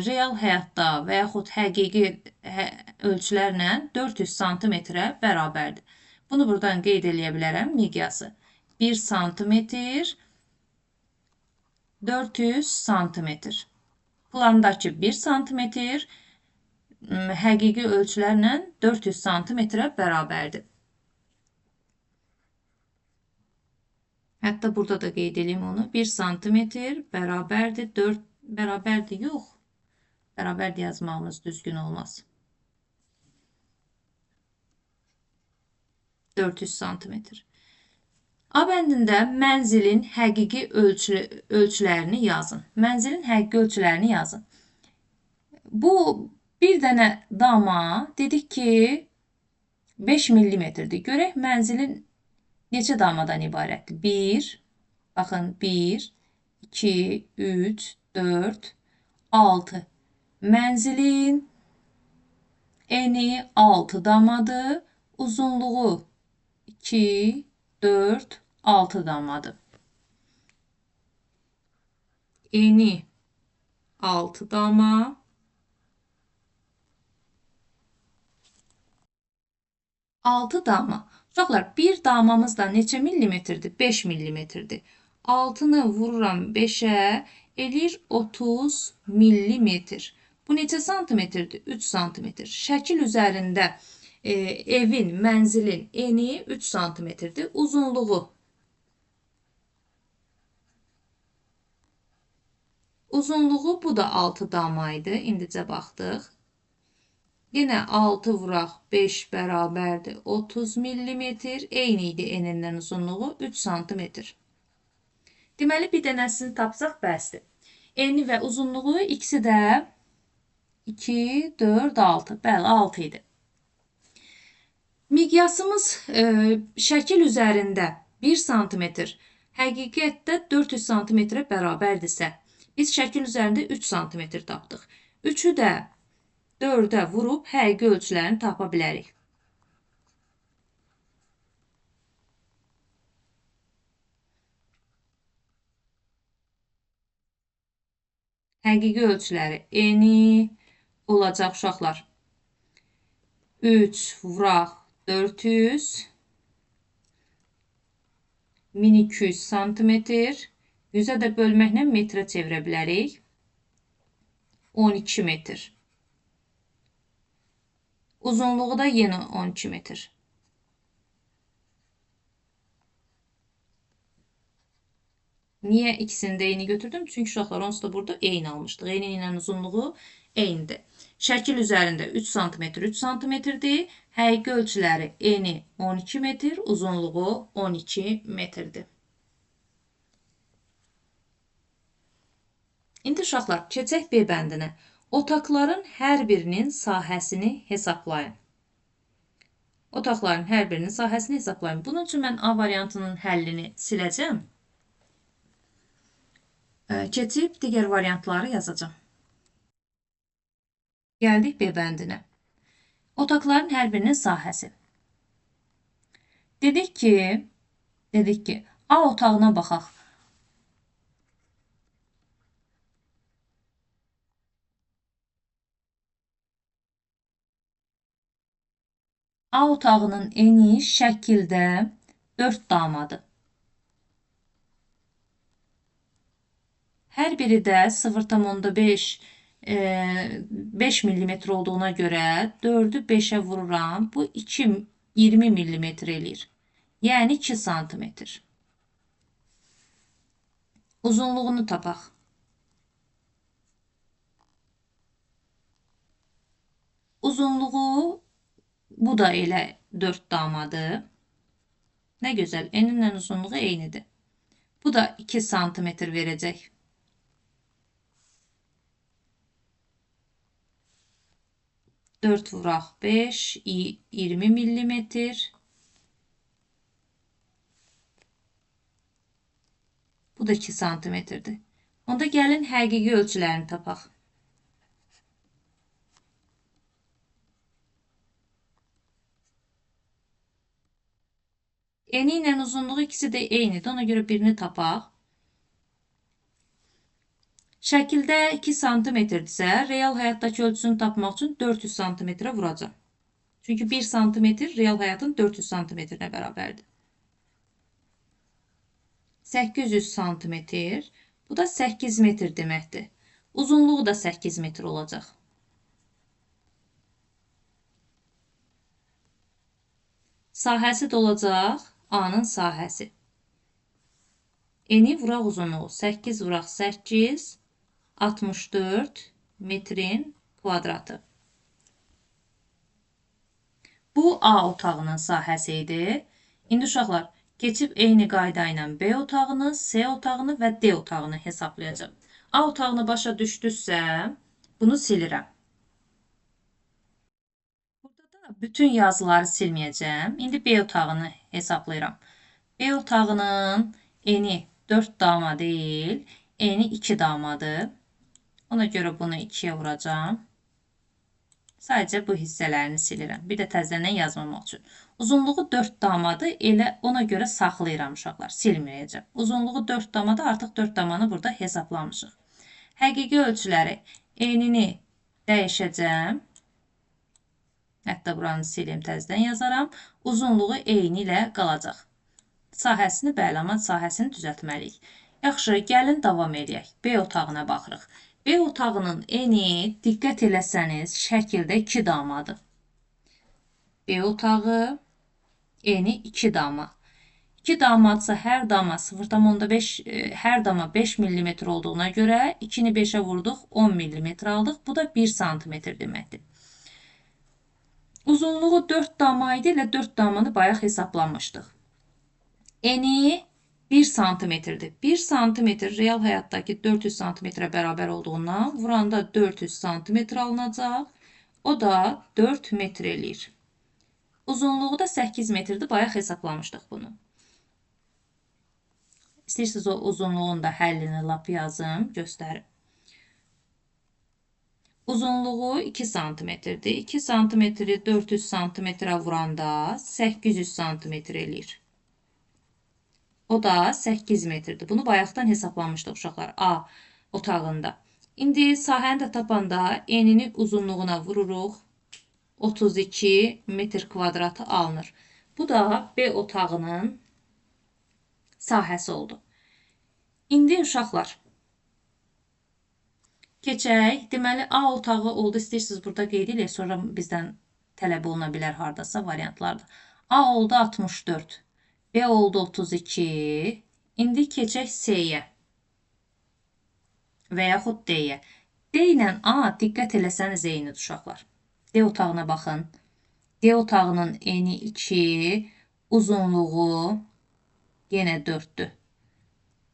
real həyatda və yaxud həqiqi ölçülərlə 400 santimetrə bərabərdir. Bunu buradan qeyd eləyə bilərəm miqyası. 1 santimetr, 400 santimetr. Plandakı 1 santimetr, həqiqi ölçülərlə 400 santimetrə bərabərdir. Hətta burada da qeyd edeyim onu. 1 santimetr bərabərdir 4, bərabərdir yox. Bərabərdir yazmağımız düzgün olmaz. 400 santimetr. A bəndində mənzilin həqiqi ölçülərini yazın. Mənzilin həqiqi ölçülərini yazın. Bu bir dənə dama dedik ki 5 millimetrdir. Görək mənzilin neçə damadan ibarətdir? 1, baxın 1, 2, 3, 4, 6. Mənzilin eni 6 damadır. Uzunluğu 2, 4, 6 damadır. Eni 6 dama. 6 dama. Uşaqlar, bir damamız da neçə millimetrdir? 5 millimetrdir. 6-nı vururam 5-ə, eləyir 30 millimetr. Bu neçə santimetrdir? 3 santimetr. Şəkil üzərində evin, mənzilin eni 3 santimetrdir. Uzunluğu. Uzunluğu bu da 6 dama idi. İndicə baxdıq. Yenə 6 vuraq 5 bərabərdir 30 millimetr. Eyni idi enindən uzunluğu 3 santimetr. Deməli, bir dənəsini tapsaq bəsdir. Eni və uzunluğu ikisi də 2, 4, 6. Bəli, 6 idi. Miqyasımız şəkil üzərində 1 santimetr, həqiqətdə 400 santimetrə bərabərdirsə, biz şəkil üzərində 3 santimetr tapdıq. 3-ü də 4-ə vurub həqiqi ölçülərini tapa bilərik. Həqiqi ölçüləri eni olacaq uşaqlar. 3 vuraq 400, 1200 santimetr. 100-ə də bölməklə metrə çevirə bilərik. 12 metr. Uzunluğu da yenə 12 metr. Niyə ikisini də eyni götürdüm? Çünki uşaqlar onsuz da burada eyni almışdıq. Eyni ilə uzunluğu eynidir. Şəkil üzərində 3 santimetr 3 santimetrdir. Həqiqi ölçüləri eni 12 metr, uzunluğu 12 metrdir. İndi uşaqlar, keçək B bəndinə. Otaqların hər birinin sahəsini hesablayın. Otaqların hər birinin sahəsini hesablayın. Bunun üçün mən A variantının həllini siləcəm. Keçib digər variantları yazacağam. Gəldik B bəndinə. Otaqların hər birinin sahəsi. Dedik ki, A otağına baxaq. A otağının eni şəkildə 4 damadır. Hər biri də 0,5 5 millimetr olduğuna görə 4-ü 5-ə vururam. Bu 20 millimetr eləyir. Yəni 2 santimetr. Uzunluğunu tapaq. Uzunluğu bu da elə 4 damadır. Nə gözəl, eninlə uzunluğu eynidir. Bu da 2 santimetr verəcək. 4 vuraq 5, 20 millimetr. Bu da 2 santimetrdir. Onda gəlin həqiqi ölçülərini tapaq. Eni ilə uzunluğu ikisi də eynidir. Ona görə birini tapaq. Şəkildə 2 santimetrdirsə, real həyatdakı ölçüsünü tapmaq üçün 400 santimetrə vuracağam. Çünki 1 santimetr real həyatın 400 santimetrinə bərabərdir. 800 santimetr, bu da 8 metr deməkdir. Uzunluğu da 8 metr olacaq. Sahəsi də olacaq A-nın sahəsi. Eni vuraq uzunluğu 8 vuraq 8, 64 metrin kvadratı. Bu A otağının sahəsi idi. İndi uşaqlar, keçib eyni qayda ilə B otağını, C otağını və D otağını hesablayacağım. A otağını başa düşdüsə, bunu silirəm. Burada da bütün yazıları silməyəcəm. İndi B otağını hesablayıram. B otağının eni 4 dama deyil, eni 2 damadır. Ona görə bunu 2-yə vuracağam. Sadəcə bu hissələrini silirəm. Bir də təzədən yazmamaq üçün. Uzunluğu 4 damadır. Elə ona görə saxlayıram uşaqlar. Silməyəcəm. Uzunluğu 4 damadır. Artıq 4 damanı burada hesablamışıq. Həqiqi ölçüləri enini dəyişəcəm. Hətta buranı silim, təzədən yazaram. Uzunluğu eyni ilə qalacaq. Sahəsini, bəli, amma sahəsini düzəltməliyik. Yaxşı, gəlin davam eləyək. B otağına baxırıq. B otağının eni, diqqət eləsəniz, şəkildə 2 damadır. B otağı eni 2 dama. 2 damadsa hər dama 0,5, hər dama 5 mm olduğuna görə 2-ni 5-ə vurduq, 10 mm aldıq. Bu da 1 sm deməkdir. Uzunluğu 4 dama idi, elə 4 damanı bayaq hesablamışdıq. Eni 1 santimetrdir. 1 santimetr real həyatdakı 400 santimetrə bərabər olduğundan vuranda 400 santimetr alınacaq. O da 4 metr eləyir. Uzunluğu da 8 metrdir. Bayaq hesablamışdıq bunu. İstəyirsiniz o uzunluğun da həllini lap yazım, göstərim. Uzunluğu 2 santimetrdir. 2 santimetri 400 santimetrə vuranda 800 santimetr eləyir. O da 8 metrdir. Bunu bayaqdan hesablamışdıq uşaqlar A otağında. İndi sahəni də tapanda enini uzunluğuna vururuq. 32 metr kvadratı alınır. Bu da B otağının sahəsi oldu. İndi uşaqlar keçək. Deməli A otağı oldu. İstəyirsiniz burada qeyd eləyək. Sonra bizdən tələb oluna bilər hardasa variantlarda. A oldu 64. B oldu 32. İndi keçək C-yə və yaxud D-yə. D ilə A diqqət eləsəniz eynidir uşaqlar. D otağına baxın. D otağının eni 2, uzunluğu yenə 4-dür.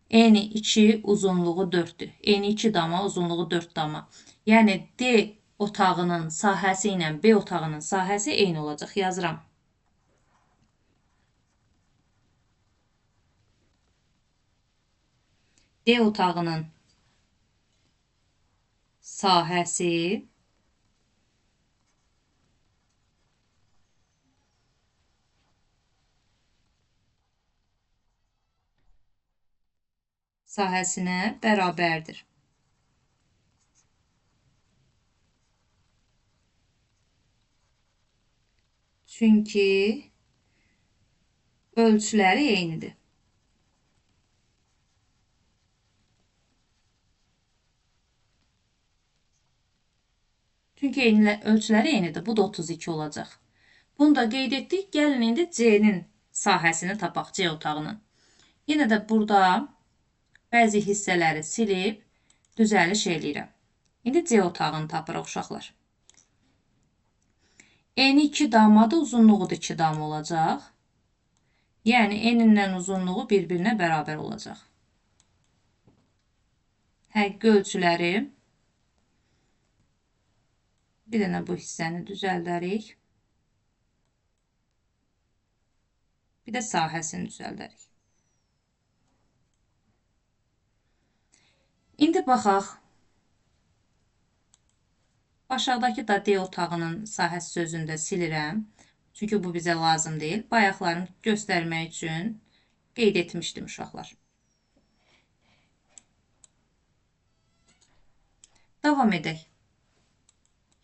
Eni 2, uzunluğu 4-dür. Eni 2 dama, uzunluğu 4 dama. Yəni D otağının sahəsi ilə B otağının sahəsi eyni olacaq. Yazıram. D otağının sahəsi sahəsinə bərabərdir. Çünki ölçüləri eynidir. Çünki ölçüləri eynidir. Bu da 32 olacaq. Bunu da qeyd etdik. Gəlin indi C-nin sahəsini tapaq, C otağının. Yenə də burada bəzi hissələri silib düzəliş eləyirəm. İndi C otağını tapırıq uşaqlar. Eni 2 damadır, uzunluğu da 2 dama olacaq. Yəni enindən uzunluğu bir-birinə bərabər olacaq. Həqiqi ölçüləri bir dənə bu hissəni düzəldərik. Bir də sahəsini düzəldərik. İndi baxaq. Aşağıdakı da D otağının sahəsi sözünü də silirəm. Çünki bu bizə lazım deyil. Bayaqlarını göstərmək üçün qeyd etmişdim uşaqlar. Davam edək.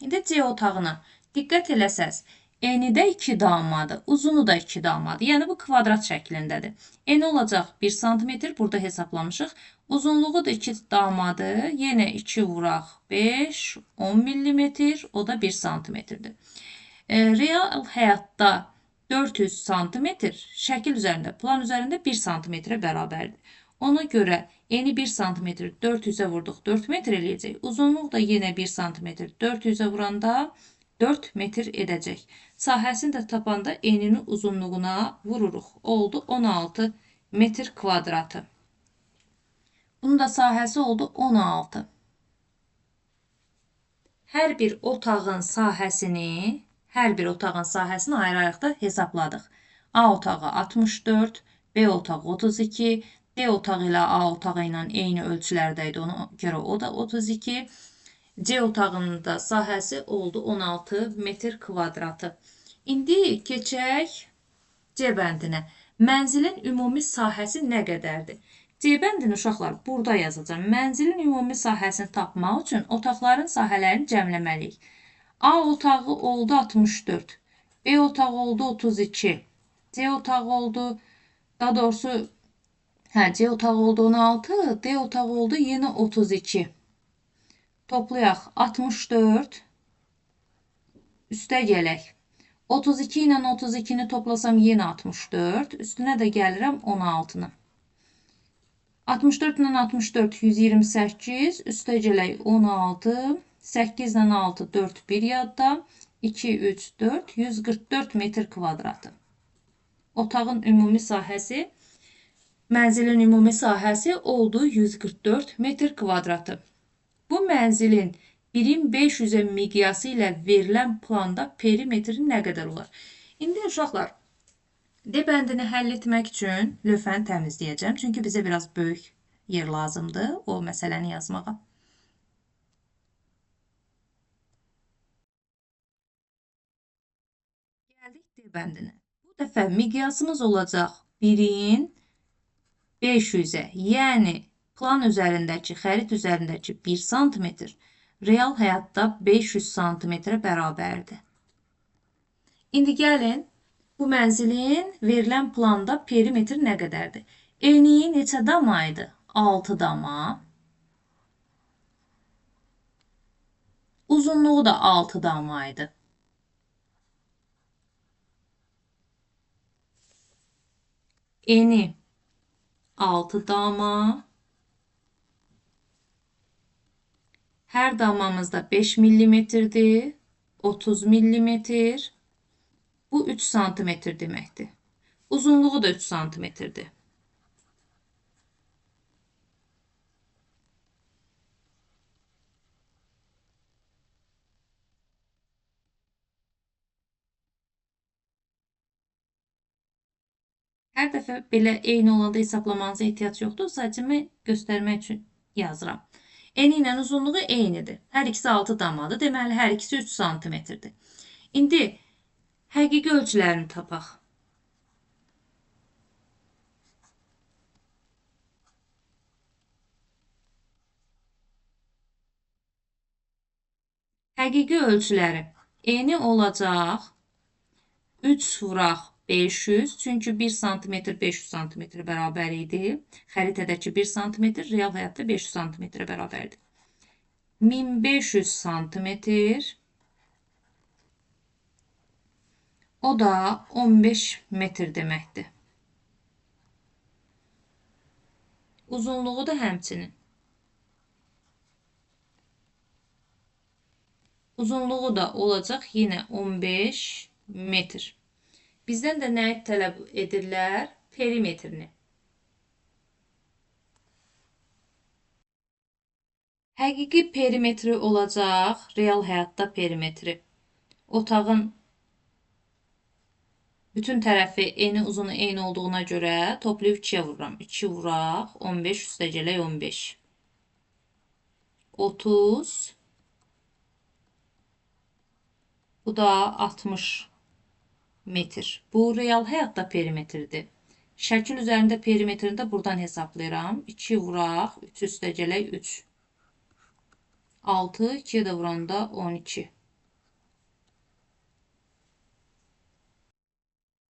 İndi C otağına diqqət eləsəz, eni də 2 damadır, uzunu da 2 damadır. Yəni bu kvadrat şəklindədir. Eni olacaq 1 sm, burada hesablamışıq. Uzunluğu da 2 damadır. Yenə 2 vuraq 5, 10 mm, o da 1 sm-dir. Real həyatda 400 sm şəkil üzərində, plan üzərində 1 sm-ə bərabərdir. Ona görə eni 1 sm 400-ə vurduq, 4 metr eləyəcək. Uzunluq da yenə 1 sm 400-ə vuranda 4 metr edəcək. Sahəsini də tapanda enini uzunluğuna vururuq. Oldu 16 metr kvadratı. Bunun da sahəsi oldu 16. Hər bir otağın sahəsini, ayrı-ayrılıqda hesabladıq. A otağı 64, B otağı 32, D otağı ilə A otağı ilə eyni ölçülərdə idi. Ona görə o da 32. C otağının da sahəsi oldu 16 metr kvadratı. İndi keçək C bəndinə. Mənzilin ümumi sahəsi nə qədərdir? C bəndini uşaqlar burada yazacağam. Mənzilin ümumi sahəsini tapmaq üçün otaqların sahələrini cəmləməliyik. A otağı oldu 64, B otağı oldu 32, C otağı oldu Daha doğrusu, C otağı oldu 16, D otağı oldu yenə 32. Toplayaq 64, üstə gələk. 32 ilə 32-ni toplasam yenə 64, üstünə də gəlirəm 16-nı. 64 ilə 64, 128, üstə gələk 16, 8 ilə 6, 4, 1 yadda, 2, 3, 4, 144 metr kvadratı. Otağın ümumi sahəsi, mənzilin ümumi sahəsi oldu 144 metr kvadratı. Bu mənzilin 1-in 500-ə miqyası ilə verilən planda perimetri nə qədər olar? İndi uşaqlar, D bəndini həll etmək üçün lövhəni təmizləyəcəm. Çünki bizə biraz böyük yer lazımdır o məsələni yazmağa. Gəldik D bəndinə. Bu dəfə miqyasımız olacaq 1-in 500-ə, yəni plan üzərindəki, xərit üzərindəki 1 santimetr real həyatda 500 santimetrə bərabərdir. İndi gəlin, bu mənzilin verilən planda perimetri nə qədərdir? Eni neçə dama idi? 6 dama. Uzunluğu da 6 dama idi. Eni 6 dama. Hər damamızda 5 millimetrdir, 30 millimetr. Bu 3 santimetr deməkdir. Uzunluğu da 3 santimetrdir. Hər dəfə belə eyni olanda hesablamanıza ehtiyac yoxdur. Sadəcə mən göstərmək üçün yazıram. Eni ilə uzunluğu eynidir. Hər ikisi 6 damadır. Deməli, hər ikisi 3 santimetrdir. İndi həqiqi ölçülərini tapaq. Həqiqi ölçüləri eni olacaq 3 vuraq 500, çünki 1 santimetr 500 santimetrə bərabər idi. Xəritədəki 1 santimetr real həyatda 500 santimetrə bərabərdir. 1500 santimetr, o da 15 metr deməkdir. Uzunluğu da həmçinin. Uzunluğu da olacaq yenə 15 metr. Bizdən də nəyi tələb edirlər? Perimetrini. Həqiqi perimetri olacaq, real həyatda perimetri. Otağın bütün tərəfi eni uzunu eyni olduğuna görə toplayıb 2-yə vururam. 2 vuraq, 15 üstə gələk 15. 30. Bu da 60 metr. Bu real həyatda perimetrdir. Şəkil üzərində perimetrini də buradan hesablayıram. 2 vuraq, 3 üstə gələk 3. 6, 2-yə də vuranda 12.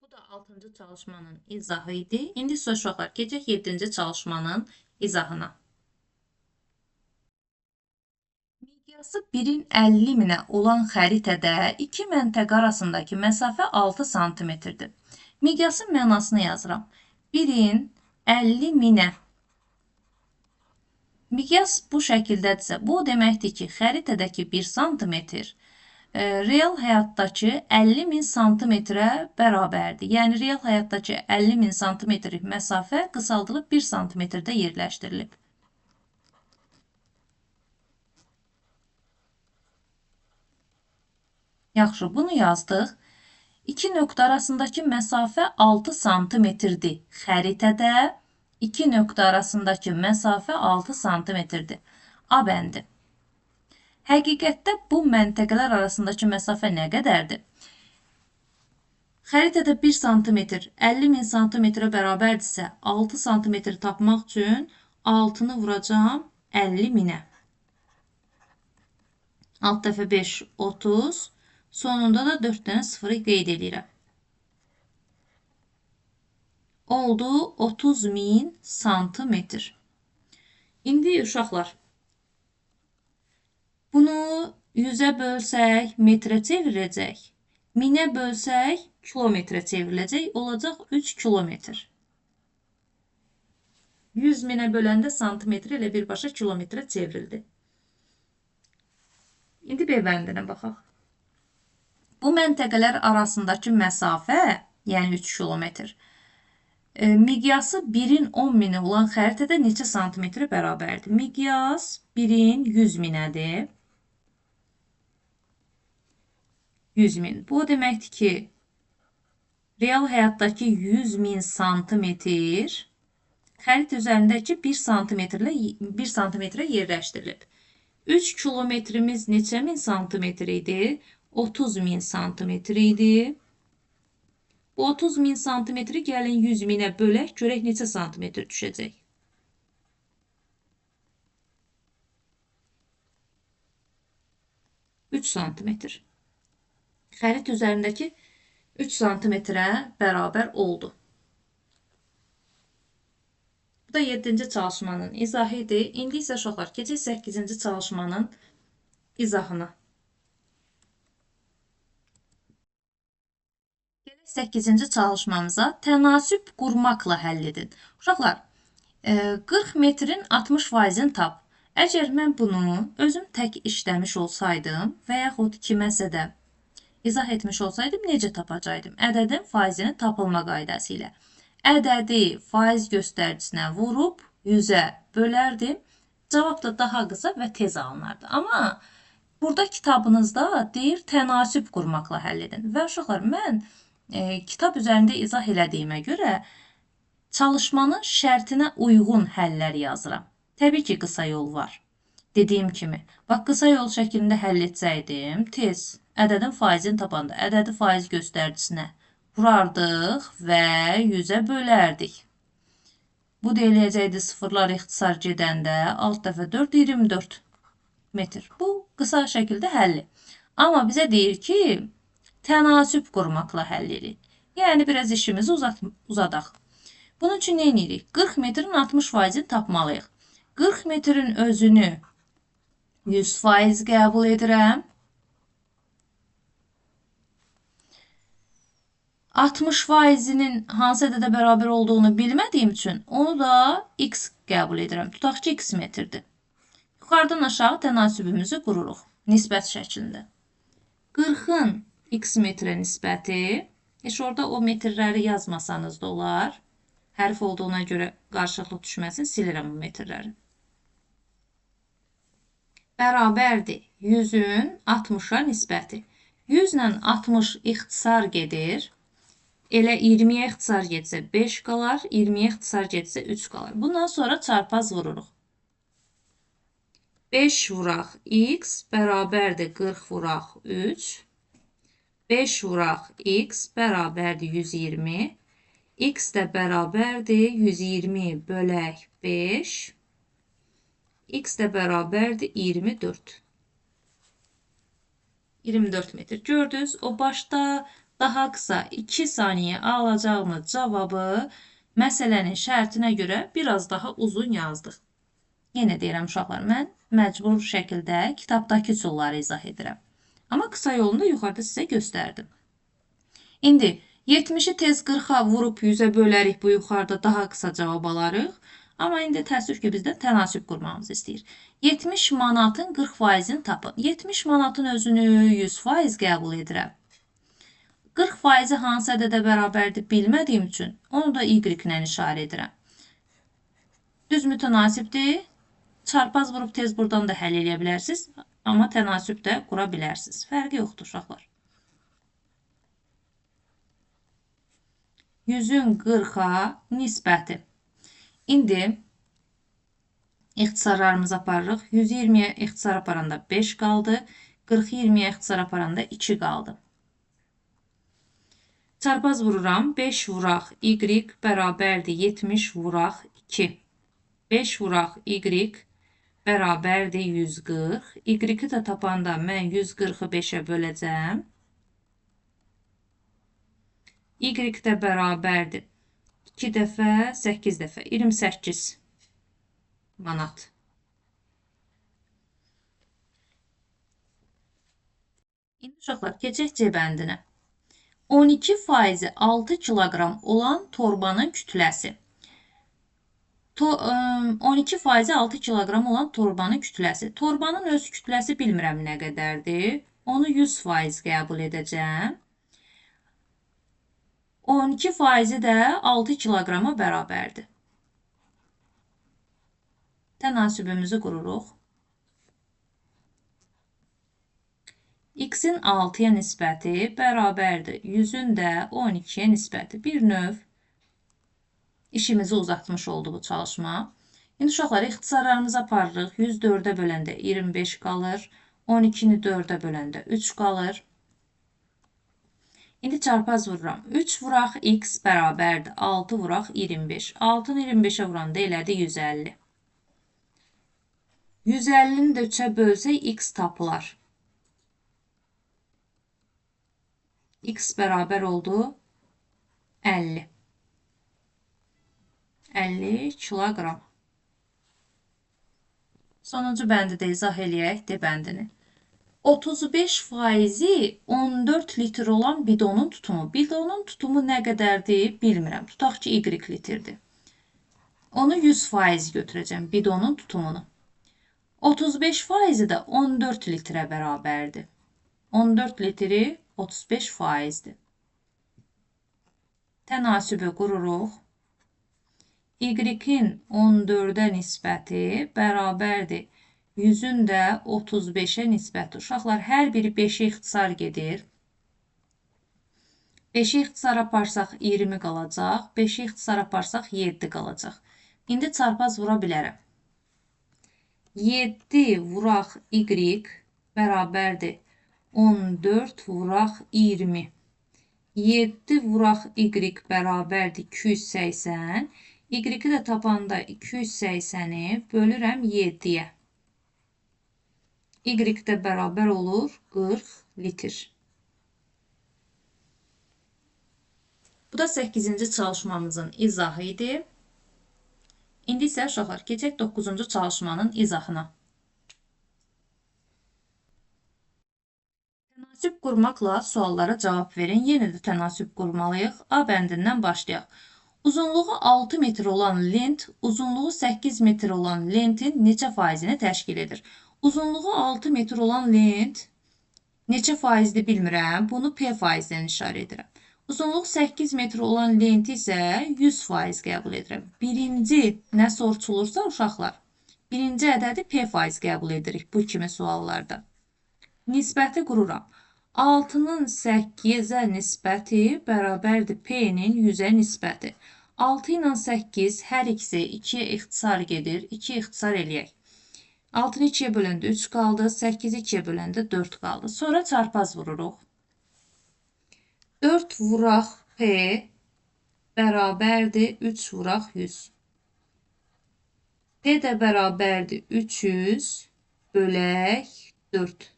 Bu da 6-cı çalışmanın izahı idi. İndi isə uşaqlar, keçək 7-ci çalışmanın izahına. Miqyası 1-in 50 minə olan xəritədə iki məntəqə arasındakı məsafə 6 santimetrdir. Miqyasın mənasını yazıram. 1-in 50 minə. Miqyas bu şəkildədirsə, bu o deməkdir ki, xəritədəki 1 santimetr real həyatdakı 50 min santimetrə bərabərdir. Yəni, real həyatdakı 50 min santimetrlik məsafə qısaldılıb 1 santimetrdə yerləşdirilib. Yaxşı, bunu yazdıq. İki nöqtə arasındakı məsafə 6 santimetrdir. Xəritədə iki nöqtə arasındakı məsafə 6 santimetrdir. A bəndi. Həqiqətdə bu məntəqələr arasındakı məsafə nə qədərdir? Xəritədə 1 santimetr 50 min santimetrə bərabərdirsə, 6 santimetr tapmaq üçün 6-nı vuracağam 50 minə. 6 dəfə 5, 30. Sonunda da 4 dənə sıfırı qeyd edirəm. Oldu 30.000 santimetr. İndi uşaqlar, bunu 100-ə bölsək metrə çevriləcək. 1000-ə bölsək kilometrə çevriləcək. Olacaq 3 kilometr. 100.000-ə böləndə santimetr elə birbaşa kilometrə çevrildi. İndi B bəndinə baxaq. Bu məntəqələr arasındakı məsafə, yəni 3 kilometr, miqyası 1-in 10.000-i olan xəritədə neçə santimetrə bərabərdir? Miqyas 1-in 100.000-ədir. 100.000. Bu o deməkdir ki, real həyatdakı 100.000 santimetr xəritə üzərindəki 1 santimetrə yerləşdirilib. 3 kilometrimiz neçə min santimetr idi? 30.000 santimetr idi. Bu 30.000 santimetri gəlin 100.000-ə bölək, görək neçə santimetr düşəcək. 3 santimetr. Xəritə üzərindəki 3 santimetrə bərabər oldu. Bu da 7-ci çalışmanın izahı idi. İndi isə uşaqlar, keçək 8-ci çalışmanın izahına. Gələk 8-ci çalışmamıza tənasüb qurmaqla həll edin. Uşaqlar, 40 metrin 60%-ni tap. Əgər mən bunu özüm tək işləmiş olsaydım və yaxud kiməsə də izah etmiş olsaydım, necə tapacaqdım? Ədədin faizinin tapılma qaydası ilə. Ədədi faiz göstəricinə vurub 100-ə bölərdim. Cavab da daha qısa və tez alınardı. Amma burada kitabınızda deyir tənasüb qurmaqla həll edin. Və uşaqlar, mən kitab üzərində izah elədiyimə görə çalışmanın şərtinə uyğun həllər yazıram. Təbii ki, qısa yol var. Dediyim kimi, bax, qısa yol şəklində həll etsəydim, tez ədədin faizini tapanda ədədi faiz göstəricinə vurardıq və 100-ə bölərdik. Bu da eləyəcəkdi sıfırlar ixtisar gedəndə 6 dəfə 4, 24 metr. Bu qısa şəkildə həlli. Amma bizə deyir ki, tənasüb qurmaqla həll edirik. Yəni, biraz işimizi uzadaq. Bunun üçün nə edirik? 40 metrin 60%-ni tapmalıyıq. 40 metrin özünü 100% qəbul edirəm. 60%-nin hansı ədədə bərabər olduğunu bilmədiyim üçün onu da x qəbul edirəm. Tutaq ki, x metrdir. Yuxarıdan aşağı tənasübümüzü qururuq nisbət şəklində. 40-ın x metrə nisbəti, heç orada o metrləri yazmasanız da olar. Hərf olduğuna görə qarışıqlıq düşməsin, silirəm bu metrləri. Bərabərdir 100-ün 60-a nisbəti. 100 ilə 60 ixtisar gedir. Elə 20-yə ixtisar getsə 5 qalar, 20-yə ixtisar getsə 3 qalar. Bundan sonra çarpaz vururuq. 5 vuraq x bərabərdir 40 vuraq 3. 5 vuraq x bərabərdir 120. X də bərabərdir 120 bölək 5. X də bərabərdir 24. 24 metr. Gördünüz, o başda daha qısa 2 saniyə alacağımız cavabı məsələnin şərtinə görə biraz daha uzun yazdıq. Yenə deyirəm uşaqlar, mən məcbur şəkildə kitabdakı üsulları izah edirəm. Amma qısa yolunu da yuxarıda sizə göstərdim. İndi 70-i tez 40-a vurub 100-ə bölərik, bu yuxarıda daha qısa cavab alarıq. Amma indi təəssüf ki, bizdən tənasüb qurmamızı istəyir. 70 manatın 40%-ni tapın. 70 manatın özünü 100% qəbul edirəm. 40%-i hansı ədədə bərabərdir bilmədiyim üçün onu da Y ilə işarə edirəm. Düz mütənasibdir. Çarpaz vurub tez buradan da həll eləyə bilərsiniz. Amma tənasüb də qura bilərsiniz. Fərqi yoxdur uşaqlar. 100-ün 40-a nisbəti. İndi ixtisarlarımızı aparırıq. 120-yə ixtisar aparanda 5 qaldı. 40-ı 20-yə ixtisar aparanda 2 qaldı. Çarpaz vururam. 5 vuraq Y bərabərdir 70 vuraq 2. 5 vuraq Y bərabərdir 140. Y-i də tapanda mən 140-ı 5-ə böləcəm. Y də bərabərdir 2 dəfə, 8 dəfə, 28 manat. İndi uşaqlar, keçək C bəndinə. 12 faizi 6 kiloqram olan torbanın kütləsi. 12 faizi 6 kiloqram olan torbanın kütləsi. Torbanın öz kütləsi bilmirəm nə qədərdir. Onu 100% qəbul edəcəm. 12 faizi də 6 kiloqrama bərabərdir. Tənasübümüzü qururuq. X-in 6-ya nisbəti bərabərdir. 100-ün də 12-yə nisbəti. Bir növ işimizi uzatmış oldu bu çalışma. İndi uşaqlar, ixtisarlarımızı aparırıq. 104-ə böləndə 25 qalır. 12-ni 4-ə böləndə 3 qalır. İndi çarpaz vururam. 3 vuraq x bərabərdir. 6 vuraq 25. 6-nı 25-ə vuranda elədi 150. 150-ni də 3-ə bölsək x tapılar. X bərabər oldu 50. 50 kiloqram. Sonuncu bəndi də izah eləyək, D bəndini. 35 faizi 14 litr olan bidonun tutumu. Bidonun tutumu nə qədərdir bilmirəm. Tutaq ki, Y litrdir. Onu 100% götürəcəm, bidonun tutumunu. 35 faizi də 14 litrə bərabərdir. 14 litri 35 faizdir. Tənasübü qururuq. Y-in 14-ə nisbəti bərabərdir. 100-ün də 35-ə nisbəti. Uşaqlar, hər biri 5-ə ixtisar gedir. 5-ə ixtisar aparsaq 20 qalacaq. 5-ə ixtisar aparsaq 7 qalacaq. İndi çarpaz vura bilərəm. 7 vuraq Y bərabərdir. 14 vuraq 20. 7 vuraq Y bərabərdir 280. Y-i də tapanda 280-i bölürəm 7-yə. Y də bərabər olur 40 litr. Bu da 8-ci çalışmamızın izahı idi. İndi isə uşaqlar, keçək 9-cu çalışmanın izahına. Tənasüb qurmaqla suallara cavab verin. Yenə də tənasüb qurmalıyıq. A bəndindən başlayaq. Uzunluğu 6 metr olan lent, uzunluğu 8 metr olan lentin neçə faizini təşkil edir? Uzunluğu 6 metr olan lent neçə faizdir bilmirəm. Bunu P faizdən işarə edirəm. Uzunluğu 8 metr olan lenti isə 100% qəbul edirəm. Birinci nə soruşulursa uşaqlar, birinci ədədi P faiz qəbul edirik bu kimi suallarda. Nisbəti qururam. 6-nın 8-ə nisbəti bərabərdir P-nin 100-ə nisbəti. 6 ilə 8 hər ikisi 2-yə ixtisar gedir. 2-yə ixtisar eləyək. 6-nı 2-yə böləndə 3 qaldı. 8-i 2-yə böləndə 4 qaldı. Sonra çarpaz vururuq. 4 vuraq P bərabərdir 3 vuraq 100. P də bərabərdir 300 bölək 4.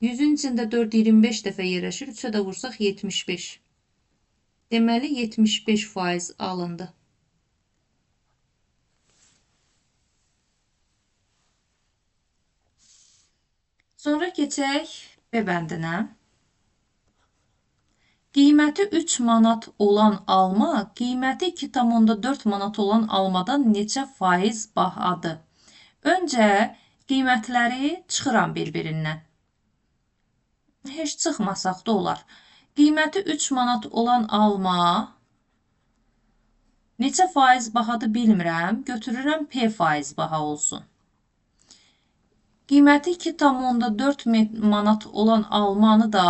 100-ün içində 4 25 dəfə yerləşir. 3-ə də vursaq 75. Deməli 75% alındı. Sonra keçək B bəndinə. Qiyməti 3 manat olan alma, qiyməti 2,4 manat olan almadan neçə faiz bahadır? Öncə qiymətləri çıxıram bir-birindən. Heç çıxmasaq da olar. Qiyməti 3 manat olan alma neçə faiz bahadır bilmirəm. Götürürəm P faiz baha olsun. Qiyməti 2,4 manat olan almanı da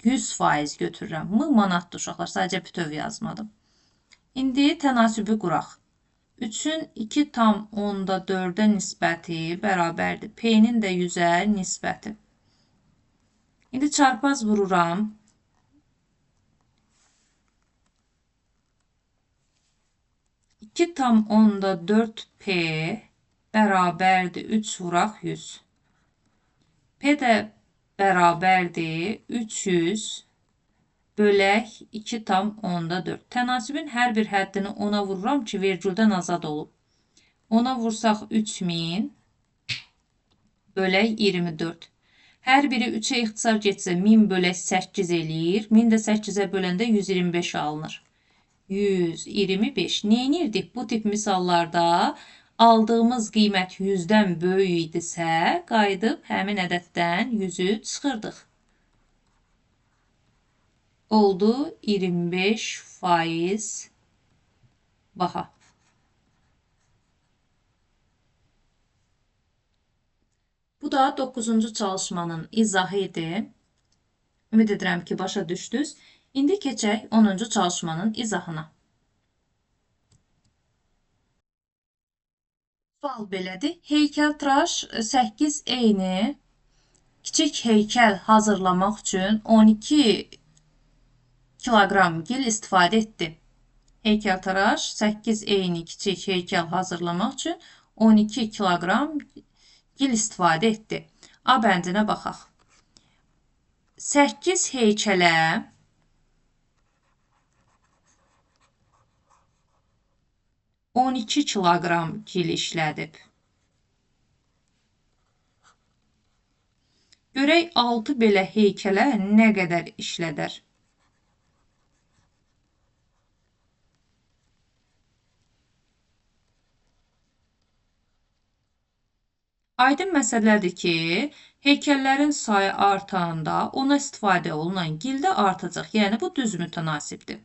100% götürürəm. M manatdır uşaqlar, sadəcə bütöv yazmadım. İndi tənasübü quraq. 3-ün 2,4-ə nisbəti bərabərdir. P-nin də 100-ə nisbəti. İndi çarpaz vururam. 2,4 P bərabərdir 3 vuraq 100. P də bərabərdir 300 Bölək 2,4. Tənasübün hər bir həddini 10-a vururam ki, vergüldən azad olub. 10-a vursaq 3000 bölək 24. Hər biri 3-ə ixtisar getsə 1000 bölək 8 eləyir. 1000 də 8-ə böləndə 125 alınır. 125. Neynirdik? Bu tip misallarda aldığımız qiymət 100-dən böyük idisə, qayıdıb həmin ədəddən 100-ü çıxırdıq. Oldu 25% baha. Bu da 9-cu çalışmanın izahı idi. Ümid edirəm ki, başa düşdünüz. İndi keçək 10-cu çalışmanın izahına. Sual belədir. Heykəltıraş 8 eyni kiçik heykəl hazırlamaq üçün 12 kiloqram gil istifadə etdi. Heykəltıraş 8 eyni kiçik heykəl hazırlamaq üçün 12 kiloqram gil istifadə etdi. A bəndinə baxaq. 8 heykələ 12 kiloqram gil işlədib. Görək 6 belə heykələ nə qədər işlədər? Aydın məsələdir ki, heykəllərin sayı artanda ona istifadə olunan gil də artacaq. Yəni, bu düz mütənasibdir.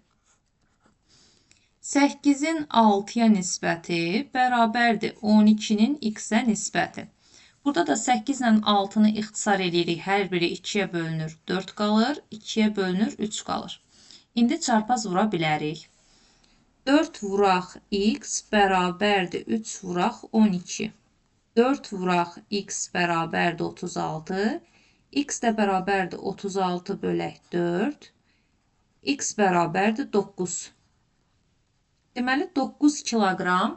8-in 6-ya nisbəti bərabərdir 12-nin x-ə nisbəti. Burada da 8 ilə 6-nı ixtisar edirik. Hər biri 2-yə bölünür, 4 qalır, 2-yə bölünür, 3 qalır. İndi çarpaz vura bilərik. 4 vuraq x bərabərdir 3 vuraq 12. 4 vuraq x bərabərdir 36, x də bərabərdir 36 bölək 4, x bərabərdir 9. Deməli, 9 kiloqram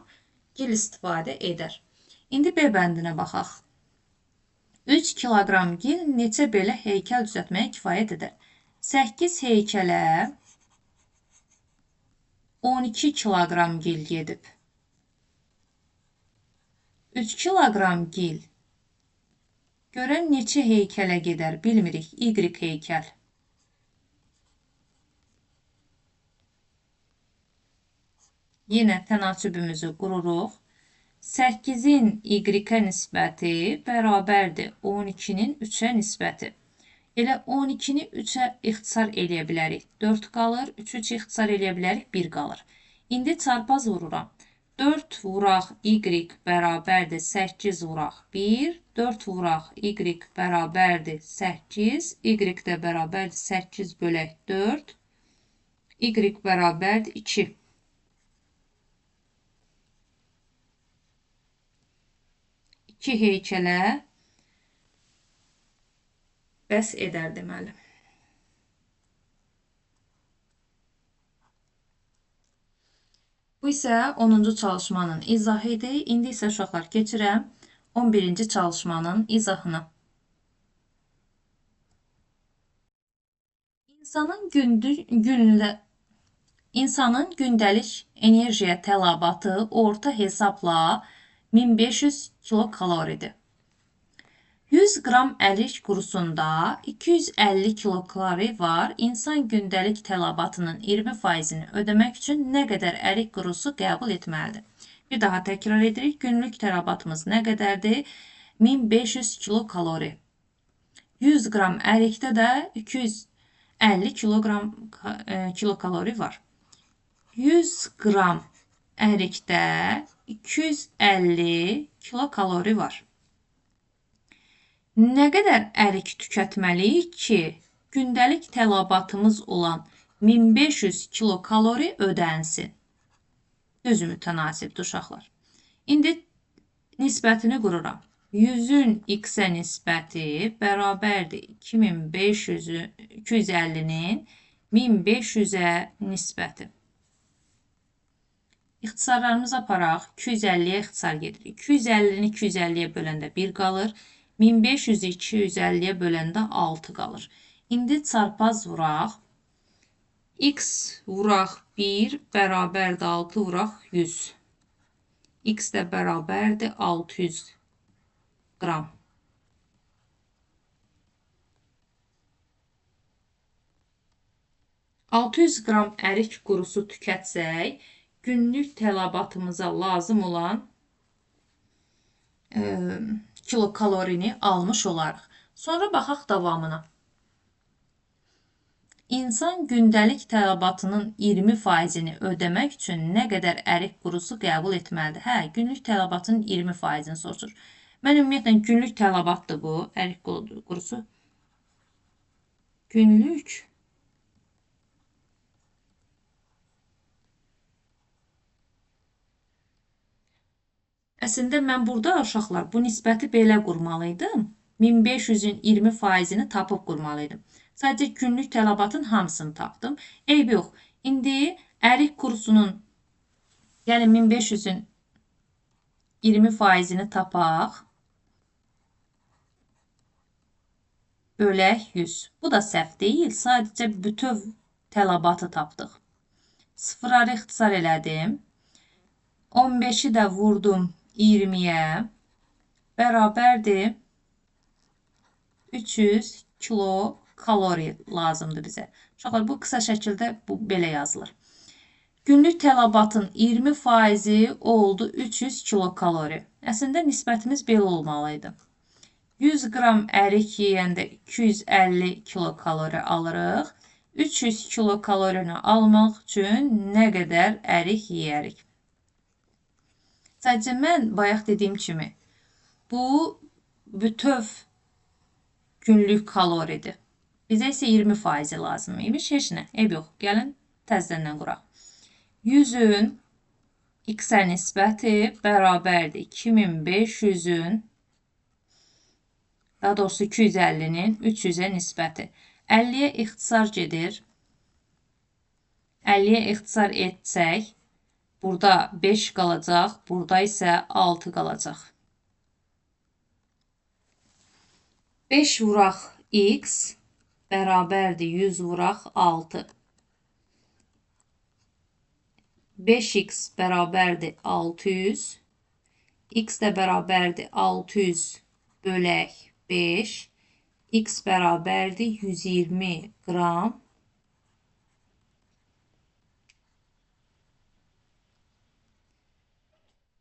gil istifadə edər. İndi B bəndinə baxaq. 3 kiloqram gil neçə belə heykəl düzəltməyə kifayət edər? 8 heykələ 12 kiloqram gil gedib. 3 kiloqram gil görən neçə heykələ gedər bilmirik. Y heykəl. Yenə tənasübümüzü qururuq. 8-in Y-ə nisbəti bərabərdir 12-nin 3-ə nisbəti. Elə 12-ni 3-ə ixtisar eləyə bilərik. 4 qalır, 3-ü 3 ixtisar eləyə bilərik, 1 qalır. İndi çarpaz vururam. 4 vuraq y bərabərdir 8 vuraq 1, 4 vuraq y bərabərdir 8, y də bərabərdir 8 bölək 4, y bərabərdir 2. 2 heykələ bəs edər deməli. Bu isə 10-cu çalışmanın izahı idi. İndi isə uşaqlar keçirəm 11-ci çalışmanın izahına. İnsanın gündəlik enerjiyə tələbatı orta hesabla 1500 kilokaloridir. 100 qram ərik qurusunda 250 kilokalori var. İnsan gündəlik tələbatının 20%-ni ödəmək üçün nə qədər ərik qurusu qəbul etməlidir? Bir daha təkrar edirik. Günlük tələbatımız nə qədərdir? 1500 kilokalori. 100 qram ərikdə də 250 kilokalori var. 100 qram ərikdə 250 kilokalori var. Nə qədər ərik tükətməliyik ki, gündəlik tələbatımız olan 1500 kilokalori ödənsin? Düz mütənasibdir uşaqlar. İndi nisbətini qururam. 100-ün x-ə nisbəti bərabərdir 250-nin 1500-ə nisbəti. İxtisarlarımızı aparaq. 250-yə ixtisar gedirik. 250-ni 250-yə böləndə 1 qalır. 1500-ü 250-yə böləndə 6 qalır. İndi çarpaz vuraq. X vuraq 1 bərabərdir 6 vuraq 100. X də bərabərdir 600 qram. ...600 qram ərik qurusu tükətsək, günlük tələbatımıza lazım olan kilokalorini almış olarıq. Sonra baxaq davamına. İnsan gündəlik tələbatının 20%-ni ödəmək üçün nə qədər ərik qurusu qəbul etməlidir? Hə, günlük tələbatının 20%-ni soruşur. Mən ümumiyyətlə, günlük tələbatdır bu, ərik qurusu. Günlük Əslində, mən burada, uşaqlar, bu nisbəti belə qurmalıydım. 1500-ün 20%-ni tapıb qurmalıydım. Sadəcə günlük tələbatın hamısını tapdım. Eybi yox. İndi ərik kurusunun, yəni 1500-ün 20%-ni tapaq. Bölək 100. Bu da səhv deyil. Sadəcə bütöv tələbatı tapdıq. Sıfırları ixtisar elədim. 15-i də vurdum 20-yə. Bərabərdir 300 kilo kalori lazımdır bizə. Uşaqlar, bu qısa şəkildə bu belə yazılır. Günlük tələbatın 20%-i oldu 300 kilokalori. Əslində, nisbətimiz belə olmalı idi. 100 qram ərik yeyəndə 250 kilokalori alırıq. 300 kilokalorini almaq üçün nə qədər ərik yeyərik? Sadəcə mən bayaq dediyim kimi, bu bütöv günlük kaloridir. Bizə isə 20% lazım imiş. Heç nə, eyb yox. Gəlin, təzədən quraq. 100-ün x-ə nisbəti bərabərdir 2500-ün, daha doğrusu 250-nin 300-ə nisbəti. 50-yə ixtisar gedir. 50-yə ixtisar etsək, burada 5 qalacaq, burada isə 6 qalacaq. 5 vuraq x bərabərdir 100 vuraq 6. 5x bərabərdir 600. X də bərabərdir 600 bölək 5. X bərabərdir 120 qram.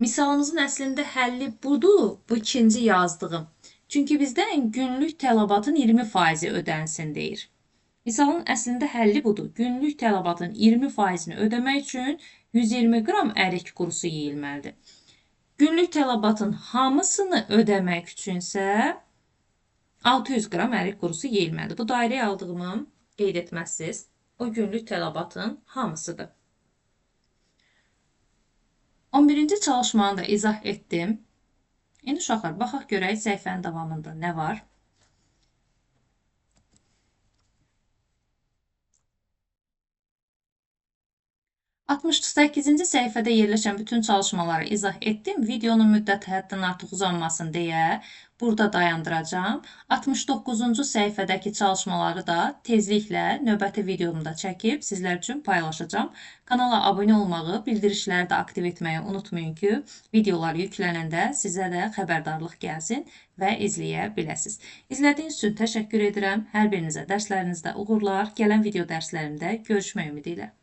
Misalımızın əslində həlli budur, bu ikinci yazdığım. Çünki bizdən günlük tələbatın 20% ödənsin deyir. Misalın əslində həlli budur. Günlük tələbatın 20%-ni ödəmək üçün 120 qram ərik qurusu yeyilməlidir. Günlük tələbatın hamısını ödəmək üçünsə 600 qram ərik qurusu yeyilməlidir. Bu dairəyə aldığımı qeyd etməzsiniz. O günlük tələbatın hamısıdır. 11-ci çalışmanı da izah etdim. İndi uşaqlar, baxaq görək səhifənin davamında nə var? 68-ci səhifədə yerləşən bütün çalışmaları izah etdim. Videonun müddəti həddən artıq uzanmasın deyə burada dayandıracağam. 69-cu səhifədəki çalışmaları da tezliklə növbəti videomda çəkib sizlər üçün paylaşacağam. Kanala abunə olmağı, bildirişləri də aktiv etməyi unutmayın ki, videolar yüklənəndə sizə də xəbərdarlıq gəlsin və izləyə biləsiniz. İzlədiyiniz üçün təşəkkür edirəm. Hər birinizə dərslərinizdə uğurlar. Gələn video dərslərimdə görüşmək ümidi ilə.